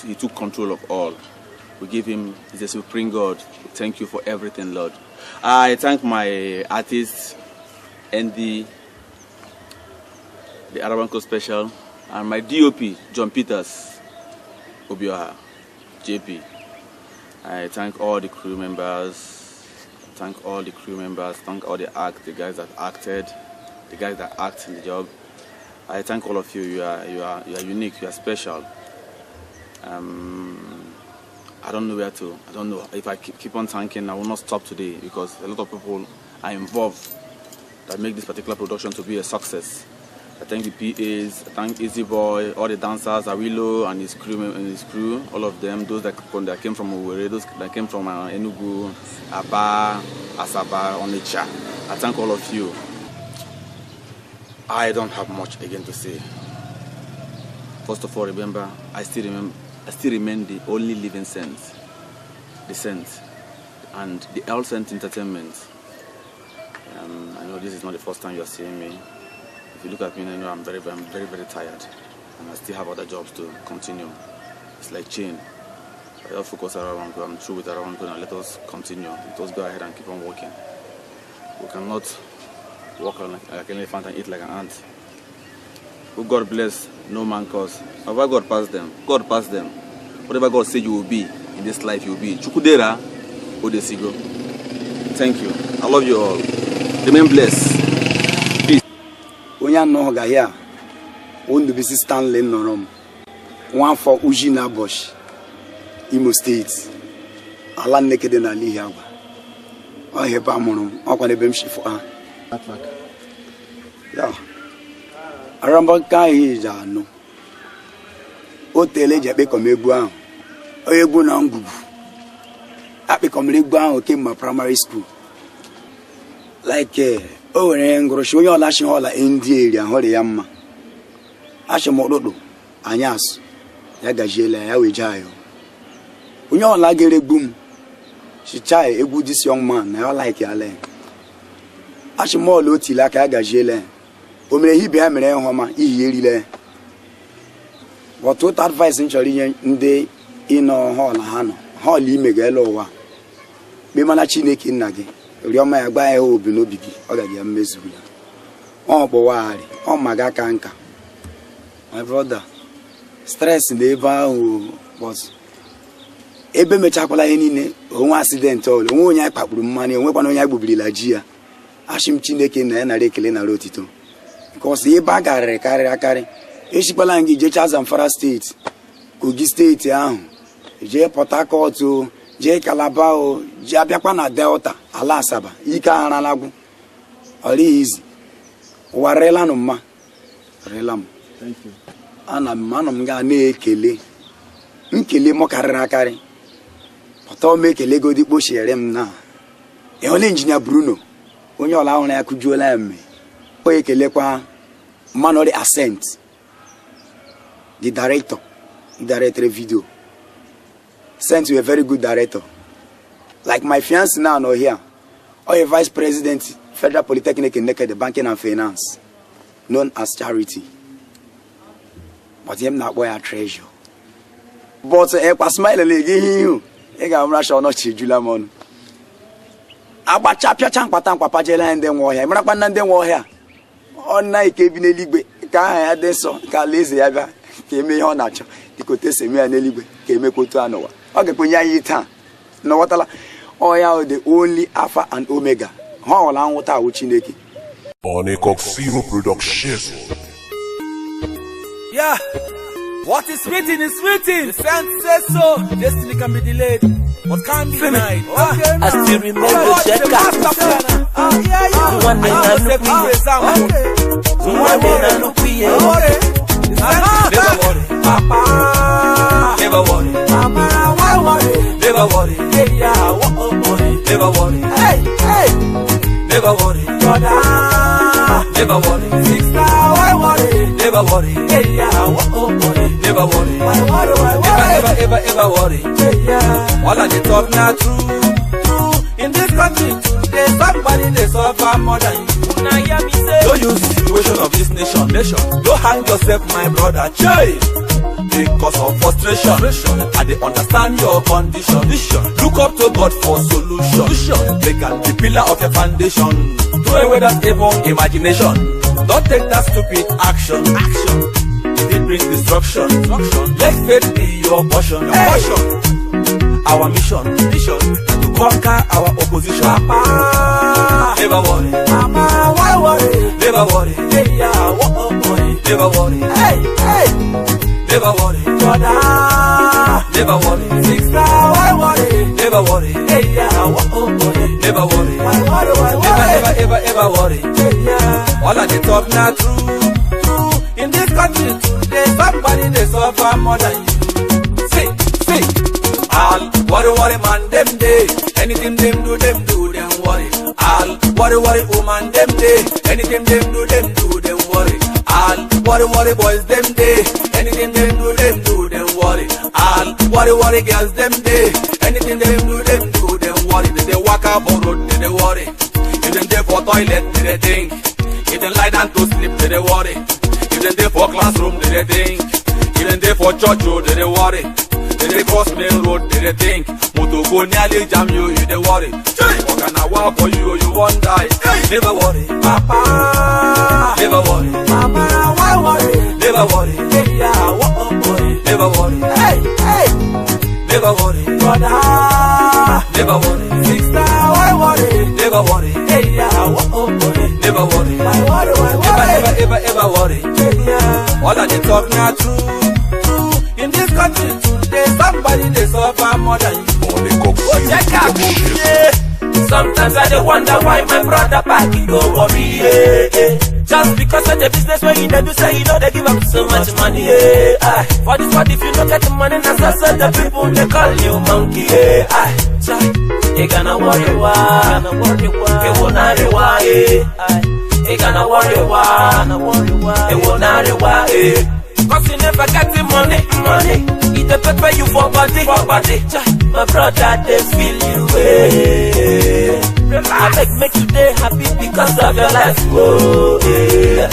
he took control of all. We give him, he's a supreme God. Thank you for everything, Lord. I thank my artists, Andy, the Arabanko Special, and my DOP, John Peters, Obioha, JP. I thank all the crew members, thank all the act, the guys that acted, the guys that act in the job. I thank all of you. You are unique, you are special. I don't know where to, I don't know. If I keep on thanking, I will not stop today because a lot of people are involved that make this particular production to be a success. I thank the PAs, I thank Easy Boy, all the dancers, Awilo and his crew, all of them, those that came from Owerri, those that came from Enugu, Aba, Asaba, Onitsha. I thank all of you. I don't have much again to say. First of all, remember, I still remain the only living saint, the saint, and the L Saint Entertainment. I know this is not the first time you are seeing me. If you look at me, I know I'm very, very tired, and I still have other jobs to continue. It's like chain. I just focus around. I'm through with Arabanko now. Let us continue. Let us go ahead and keep on working. We cannot walk like an elephant and eat like an ant. Who God bless, no man curse. However God pass them, God pass them. Whatever God says you will be in this life, you will be. Chukudera, Odesigo. Thank you. I love you all. Remain blessed. Peace. Onye anọ ga ya Ondubisi Stanley nọrọ m nwafọ Uji na Bosch, Imo State, ala Nnekede na ala Ihiagwa. Ọ ebe a mụrụ m, ọkwa n'ebe m shifụ ha. Ya Arabanko ahụ ji anụ o teele eji akpịkọm egwu ahụ, egwu na ngwugwu akpịkọmere egwu ahụ kemgbe primary school. Like o nwere ngụrụchi onye ọla shi ọla ndị eri ahụrụ ya mma achị m ụtụtụ anyị asụ ya gajiela ya wee jee ayọ onye ọla gere egwu m chicha egwu this young man na ya like ya le achị m ọla o tili aka ya gajiela ya o mere ibe ya mere ihe ọma ihi erile. But otu advice m chọrọ inye ndị ịnọ họl ha nọ họl ime ga-ele ụwa kpe mana Chineke nna gị rịọma ya gba ya obi n'obi gị ọ gaghị ya mmezula ọ kpọwagharị ọ ma ga aka nka. My brother, stress na ebe ahụ, but ebe mechakwala ihe niile onwe accident ọbụla onwe onye anyị kpakpuru mmanụ onwekwana onye anyị gbubirila ji ya. Achị m Chineke na ya nara ekele nara otito nke ọsọ ebe a garịrị karịrị akarị. Echikwala gị jechaa Zamfara steeti, Kogi steeti ahụ, jee Port Harcourt o, jee Calabar o, jee abịakwa na Delta, ala Asaba, ike agharalagwu ọrịghị izi ụwa rịlanụ mma rịla m. Ana m anọ m ga na-ekele nkele mụ karịrị akarị pụta m ekele godi kpochiere m na ịhụla injinia Bruno onye ọla ahụrụ ya kụjuola ya mme o ekelekwa Manori Ascent, the director, director video. Sent to a very good director. Like my fiance now no here, or a vice president, Federal Polytechnic in Nekede, Banking and Finance, known as Charity. But ihe m na-akpọ ya Treasure. But ekwa smile na-ege ihe ihu ị ga-amara sha ọnọchi ejula m ọnụ. Agbacha pịacha mkpata mkpapa jele anyị ndị nwe ọhịa. Ị marakwa na ndị nwe ọhịa ọ na ike bi n'eluigwe ka aha ya dị nsọ ka alaeze ya bịa ka eme ihe ọ na-achọ dịka otu esi eme ya n'eluigwe ka emekwa otu a n'ụwa. Ọ ga-ekwenye anyị taa n'ọghọtala ọya the only Alpha and Omega. Ha ọla anwụta awụ Chineke. Onycoxiro Production. Yeah, what is written is written. The saint says so. Destiny can be delayed, but can't be denied. Okay, I still remember Jeka. Never worry, Papa. Never worry, Mama. Why worry? Never worry, yeah, never worry, hey, hey. Never worry, brother. Never worry, sister. Why worry? Never worry, yeah, never worry. Why worry? Why worry? Never, ever, ever worry. Yeah. All of the talk now true, true. In this country today, somebody they suffer more than you. Now hear me say, don't use the situation of this nation. Don't hang yourself, my brother. Che! Because of frustration, I dey understand your condition. Look up to God for solution. They can be pillar of your foundation. Throw away that evil imagination. Don't take that stupid action. It brings destruction. Let faith be your portion. Our mission to conquer our opposition. Papa, never worry. Mama, why worry? Never worry. Yeah, never worry. Hey, hey. Never worry, brother. Never worry, sister. Why worry? Never worry, yeah, never worry. Why worry? Why worry? Never, ever, ever, ever worry. Yeah. All of the talk now true, true. In this country today, somebody they suffer more than you. See, see. All worry, worry, man, them day. Anything them do, them worry. All worry, worry, woman, them day. Anything them do, them worry. All worry, worry, boys, them day. Anything them do, them worry. All worry, worry, girls, them day. Anything them do, them worry. They walk up on road, they worry. If them dey for toilet, they think. If them lie down to sleep, they worry. If them dey for classroom, they think. If them dey for church, oh, they worry. They cross main road, they think. Motor go nearly jam you, you they worry. Walk an hour for you, you won't die. Never worry, Papa. Never worry, Mama. Why worry? Never worry, yeah, never worry. Hey, hey. Never worry, brother. Never worry, sister. Why worry? Never worry, yeah, never worry. Why worry? Why worry? Never, ever, ever, ever worry. Yeah. All of the talk now true, true. In this country today, somebody they suffer more than you. Sometimes I dey wonder why my brother back he go worry. Yeah, yeah. Just because of the business where he dey do, say he know they give up so much money. Yeah, aye. For this what if you don't get the money, that's also the people they call you monkey. Yeah, aye. You gonna worry why? You wanna why? You gonna worry why? You wanna why? Cause you never get the money, money. It the pepper you for body, for body. My brother, they feel you way. I beg make you day happy because of your life. Oh, yeah.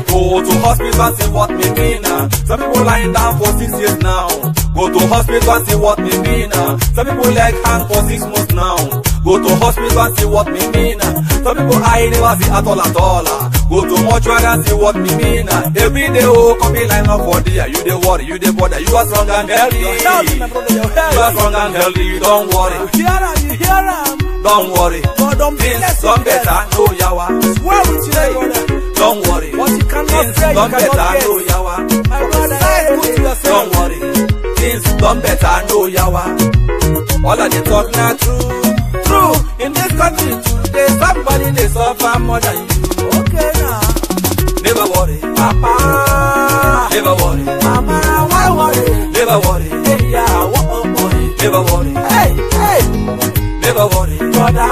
Go to hospital and see what me mean. Some people lying down for 6 years now. Go to hospital and see what me mean. Some people leg hang for 6 months now. Go to hospital and see what me mean. Some people I never see at all at all. Go to mortuary and see what me mean. Every day oh, come in line up for there. You dey worry, you dey bother. You are strong and healthy. You are strong and healthy. You don't worry. You hear am, you hear am. Don't worry. God don't things don't better, no yawa. Swear with you, brother. Don't worry. What you cannot things say, you don't cannot better, get. No yawa. My brother, good to yourself. Don't worry. Things don't better, no yawa. All of the talk now true, true. In this country today, somebody they suffer more than you. Okay now. Never worry, Papa. Never worry, Mama. Why worry? Never worry, yeah, never worry. Hey, hey. Never worry, brother.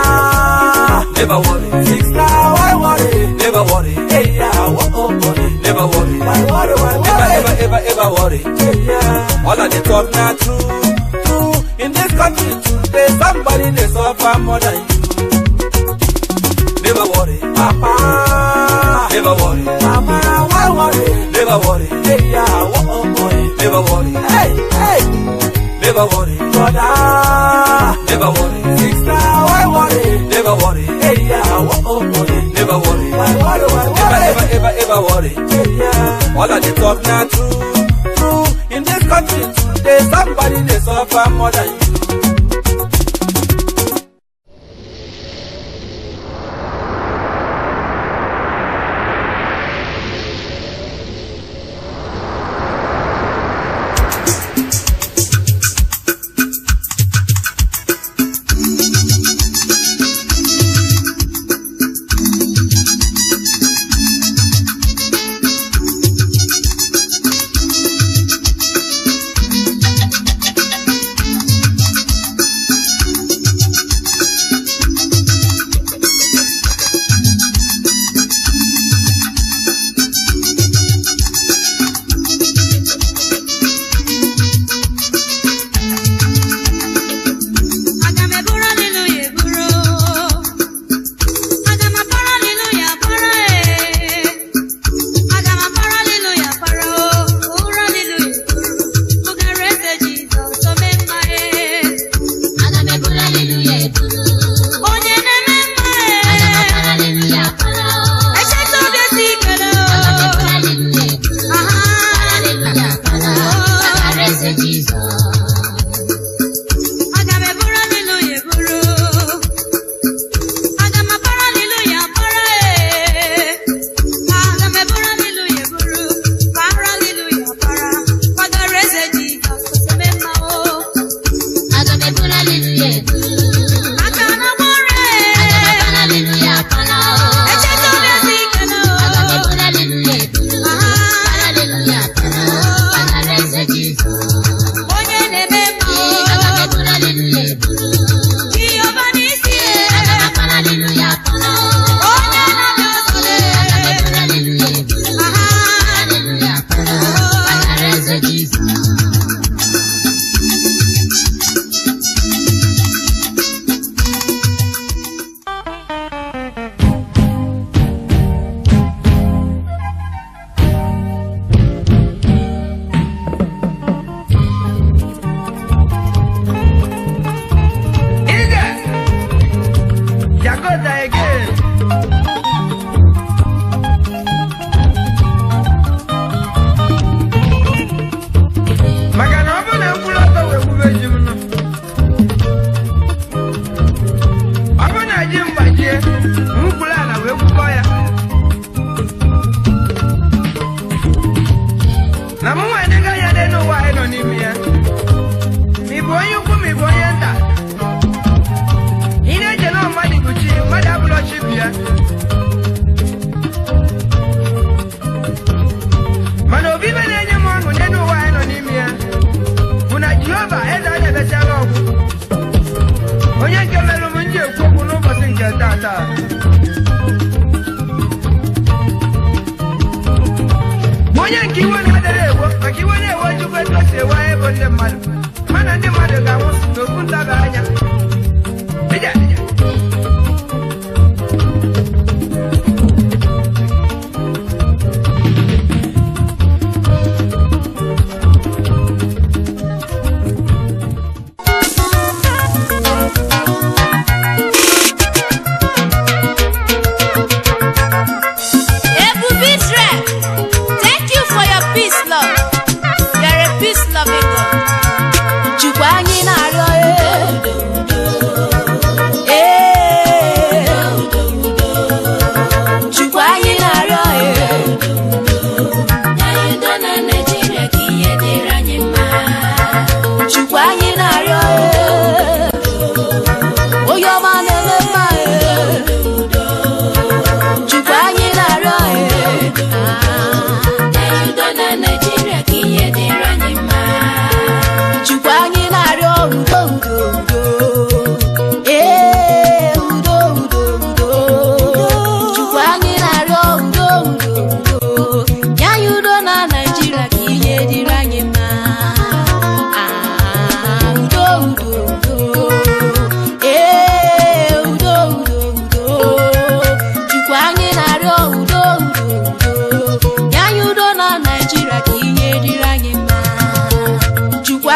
Never worry, sister. Why worry? Never worry, yeah, never worry. Why worry? Why worry? Never, ever, ever, ever worry. Yeah. All of the talk now true, true. In this country today, somebody they suffer more than you. Never worry, Papa. Never worry, Mama. Why worry? Never worry, yeah, Never worry, brother. Never worry, sister. Why worry? Never worry, hey yeah. Oh, oh, oh, never worry. Why worry? Why worry? Never, ever, ever, ever worry. Hey, yeah. All of the talk now true, true. In this country today, somebody they suffer more than you.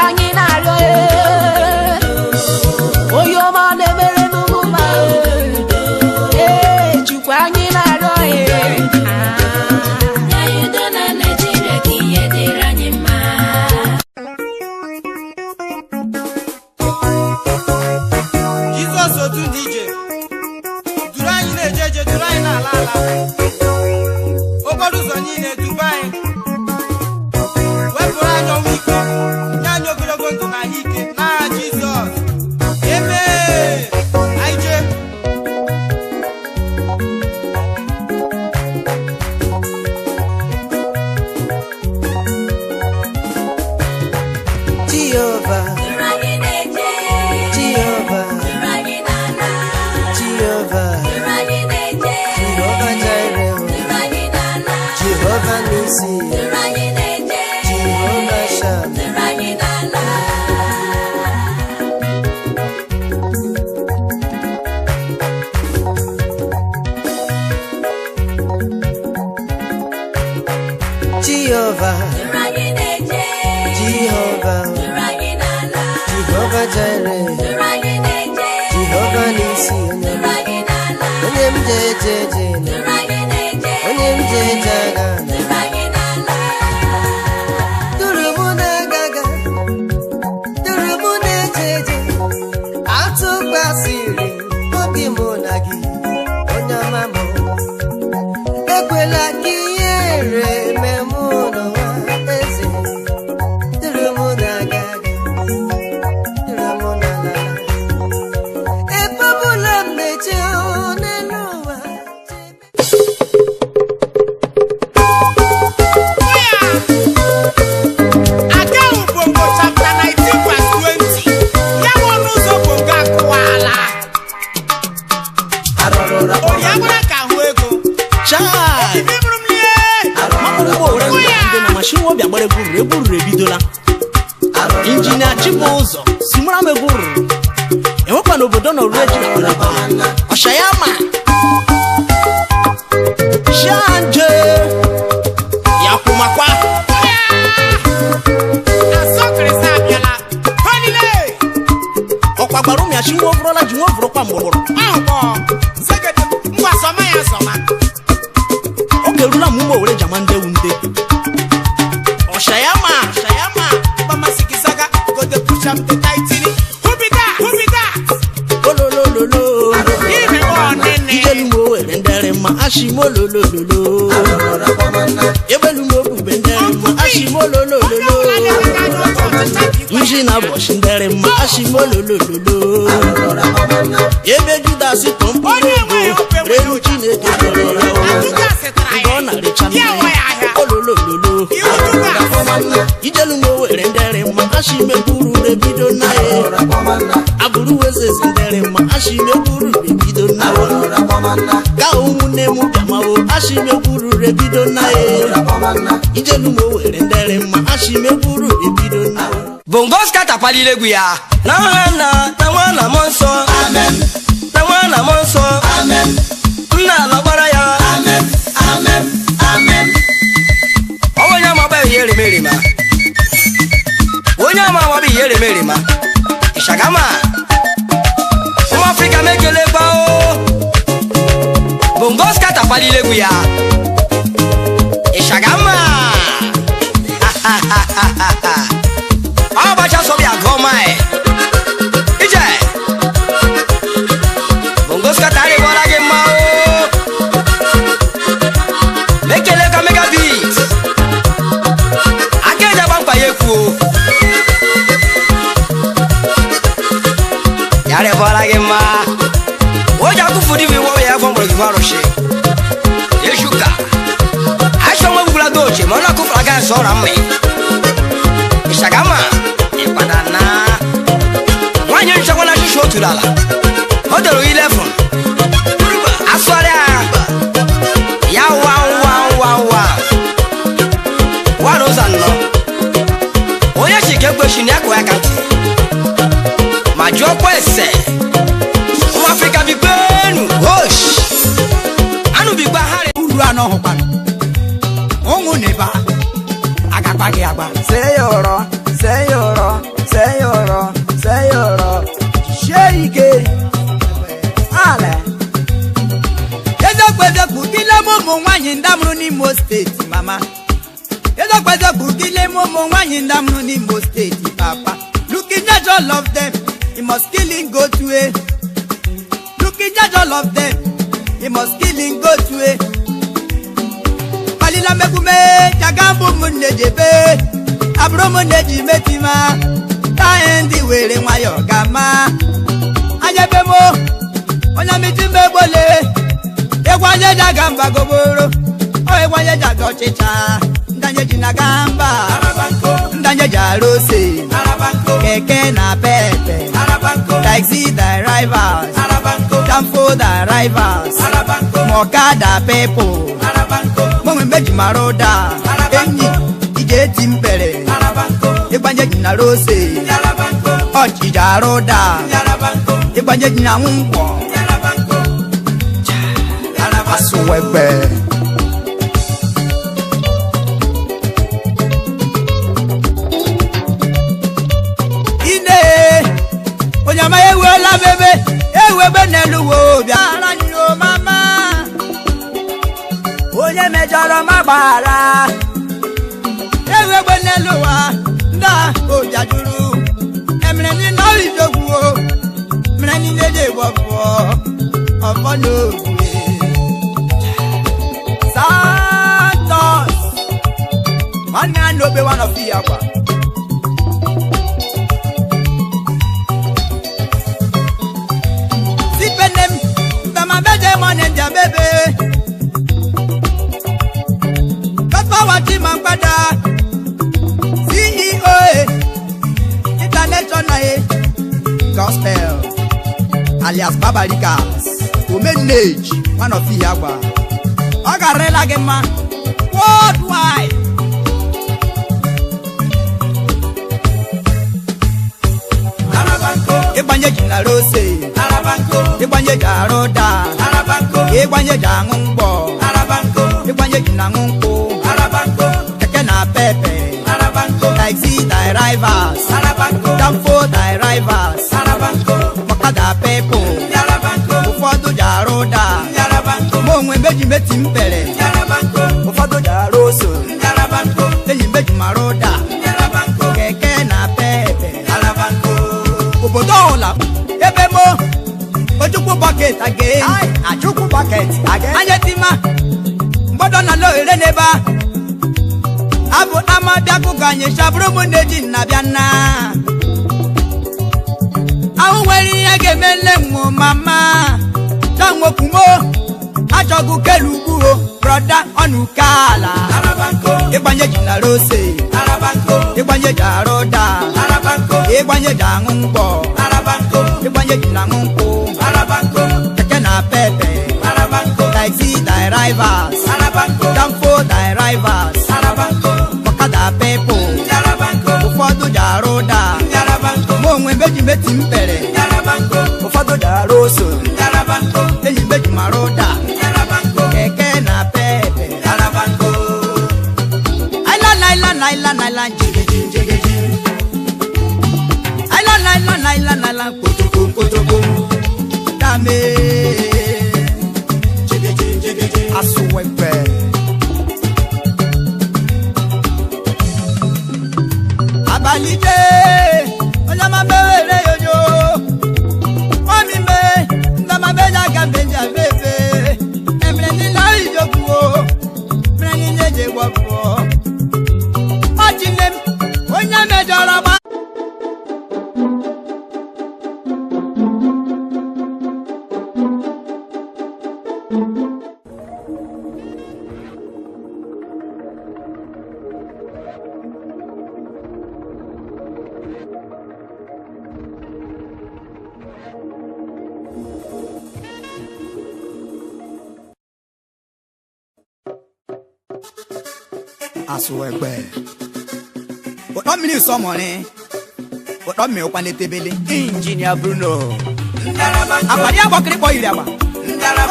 Anyị na-arịọ. N'ije duru anyị na-eje eje, duru anyị na-ala ala, okporo ụzọ niile duba anyị, wepụrụ anyị ọnwụ ike, nye anyị ogologo ndụ na ahụike n'aha Jizọs. Amen. Anyị jee. Jehovah, Jehovah, Jehovah, Jehovah Jireh, Jehovah Nissi, Jehovah Shammah. Jehovah, Jehovah, Jehovah Jireh, Jehovah Nissi, onye m je je je, onye m je je aga. Duru mụ na-agaga, duru mụ na-eje eje, atụkwasịrị obi mụ na gị, onye ọma m. Ekwela ka ihere mee mụ n'ụwa eze. Duru mụ na-agaga, duru mụ na-alala. Ebe ọbụla m na-eje n'elu ụwa. Agawu Bongo chapter 19 verse 20. Ya bụ ọnụ ụzọ Bongo akụwala. Onye agwara ka ahụ ego. Chai! Ibi mụrụ m lie. Makwụkwọ ore ndị na mashin obi agbara egwu ruru egwu ruru ebidola. Injinia Chibụzọ si mụra m egwu ruru. Enwekwa n'obodo nọ ruo eji na Ọshayama. Shanje ya kwụmakwa. Asọkịrịsị abịala. Ha niile. Ọkwa gbara ụmụ ya chi nwa ovụrọla ji nwa ovụrọkwa mgbọrọgbọrọ. Ahụkpọ. Segede ngwa sọma ya sọma. Oge erula m ụmụ owere jama ndewu nde. Ọshayama. Ọshayama. Mama sikisaga go dey push am the tightly. Who be that? Who be that? Ololololo. Iri ọnene. Ijelu m owere ndere mma ashim ololololo. Egbelu m obube ndere mma ashim ololololo. Nji na bọchị ndere mma ashim ololololo. Ebe Judas tụ mkpụrụ ego relu Chineke jọrọ ya o. Mgbe ọ na-arịcha mmiri ololololo. Ijelu m owere ndere mma ashim egburu ebido na ya. Agbụrụ wezezi ndere mma ashim egburu ebido na ya. Ka ụmụnne m bịamawo ashim egburu ebido na ya. Ijelu m owere ndere mma ashim egburu ebido na ya. Bongo skata palile egwu ya. Na nwa na na nwa na mmụọ nsọ. Amen. Na nwa na mmụọ nsọ. Amen. Nna ala gbara ya. Amen. Amen. Amen. Ọ bụ onye ama agba ihe erima. Onye ama agba ihe erima. Ishagama. Ụmụ Afrịka m ekele gba o. Bongo skata palile egwu ya. Ishagama. Abacha sọ bịa gụọ mai. Ije. Bongo skata arịgbọla gị mma o. Mekele ka mega beat. Aka eji agba mkpa ya ekwu o. Ya arịgbọla gị mma. O ji akụfu di iwe ya afọ mgbọrọ gị arụsị. Eshuka. Aisha nwa egbugula doche ma ọ na-akụfụrụ aga nsọ ọra mma. Ishagama. Ịkwada na. Nwaanyị nchekwa na achịcha otu ala. O doro 11. Asụgharịa ya wa wa wa wa. Wa n'ụzọ anọ. Onye chi ka ekwechi na ya kụọ ya ka ntị. Ma jụọkwa ese. Ụmụ Afrịka bikpenu. Hosh! Anụ bikpa ha. Uru anọ hụkwara. Ụmụ na-ebe agakpa gị agba. Seyọrọ, seyọrọ, seyọrọ, seyọrọ, sie ike. Ale. Eziokwu eziokwu gị leme ụmụ nwaanyị ndị amụrụ n'Imo steeti mama. Eziokwu eziokwu gị leme ụmụ nwaanyị ndị amụrụ n'Imo steeti papa. Looking at all of them, you must kill him go to a. Judge all of them, he must kill him go to it. Palila megume, jagambu munejebe, abro muneji metima, taendi were nwayo gama. Anyebemo, onya mitimbe bole, egwanye jagamba goboro, o egwanye jagochicha, ndanye jinagamba, ndanye jarose, keke na pepe, taxi drivers, danfo drivers, mokada people, mwe meji maroda, enyi ije timbere, egbanye jinarose, ochi jaroda, egbanye jinanwungwo, asuwegbe. Onyama ewela bebe, ewebe n'elu bịara nyo mama. Onye mejọrọ m agbaghara. Ewebe n'elu ụwa, nda obi juru. Emere ni na ijogwu o, mere ni neje wọfọ, ọfọ n'ogwe. Santos, nwanne ya n'obe one of ya kwa. CEO International Gospel alias Babarikas Omenage one of the agba ọ garela gị mma worldwide. Ịgbanye ji na rose, ịgbanye ji arụ da, ịgbanye ji aṅụ mgbọ, ịgbanye ji na aṅụ nkwụ, keke na pepe, taxi drivers, danfo drivers, ọkada people, ụfọdụ ji arụ da, mụ onwe meji meti mpere, ụfọdụ ji arụ ose, enyi meji marụ da, keke na pepe. Obodo ọla ebe mo Ojukwu bucket again, Achukwu bucket again. Anya tima mgbodo na lohere n'ebe a abụ ama bịakụ ka anyị chabụrụ m na-eji nna bịa nna. Ahụ nwere ihe ga-eme nne m mama chanwokwumo achọgụ kelu ugwu brọda ọnụ kala. Ịgbanye ji na rose, ịgbanye ji arụ da, ịgbanye ji aṅụ mgbọ, ịgbanye ji na aṅụ nkwụ, keke na pepe, taxi drivers, danfo drivers, ọkada people, ụfọdụ ji arụ da, mụ onwe meji meti mpere, ụfọdụ ji arụ ose, enyi meji marụ da, keke na pepe. Aila naila naila njegeji njegeji, aila naila naila naila kotoko kotoko, dame njegeji njegeji asuwegbe. Abalije onyama mewere yoyo, omi me ndama meja gambeja bebe, emre ni la ijokuo, emre ni neje wọfọ. Onye mejọrọ gba. Asụwegbe ụtọ mmiri sọmọrị, ụtọ mmiri ụkwa n'etebele. Injinia Bruno akwado ya gbọkịrịkpọ yiri agba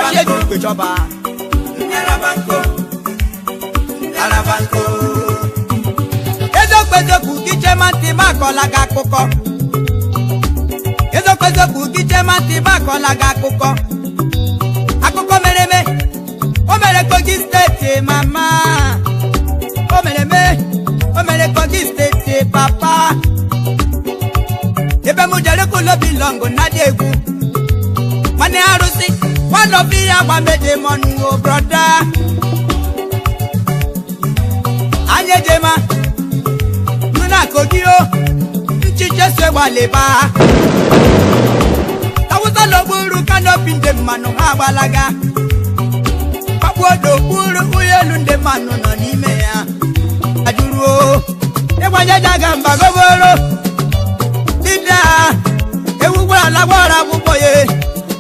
ọchị eji ukwe chọba. Eziokwu eziokwu gị chema ntị m akọla gị akụkọ. Eziokwu eziokwu gị chema ntị m akọla gị akụkọ. Akụkọ mere eme, o mere Kogi steeti mama, o mere eme, o mere Kogi steeti papa. Ebe m jere kulo bilọngụ na dị egwu. Nwanne Anị arụsị nwanọbi ya gbameje mọnụ o brọda. Anyị ejema nuna kogi o nchiche so gbalịba. Awụsa n'okpuru kanopi ndị mmanụ ha agbalaga. Kpakpuo n'okpuru ụlọ elu ndị mmanụ nọ n'ime ya. Ajụruo ịgbanye jaga mba goboro. Dida ewu gwara gwara akwụkwọ ya.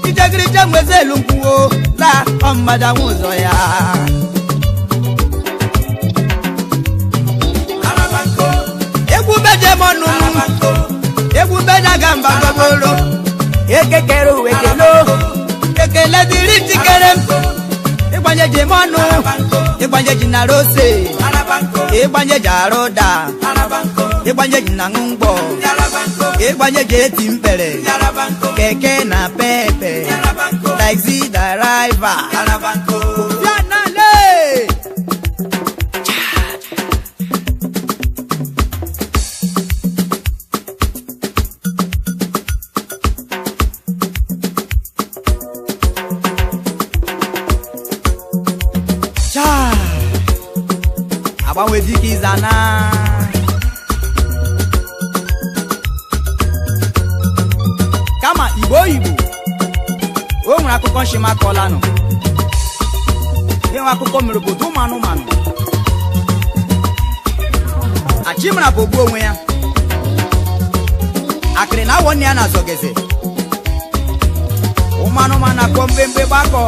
Ijegirije nweze elu nkwuo la ọmmaja nwe ụzọ ya. Egwu beje mọnụ egwu beje aga mba goboro. Ekekere uwe kelo ekele dịrị njikere m. Ịgbanye ji mọnụ ịgbanye ji na rose ịgbanye ji arụ ụda ịgbanye ji na ṅụ mgbọ ịgbanye ji eti mkpere keke na pepe taxi driver. Ya na le. Agbanwe dike ịzana. Kama Igbo Igbo o nwere akụkọ nshịmakọlanụ. Ịnwe akụkọ mere obodo ụmụ anụmanụ. Achịmara bụ ogbu onwe ya. Akịrị na awọ nne ya na azọgeze. Ụmụ anụmanụ akpọ mgbemgbe gbakọ.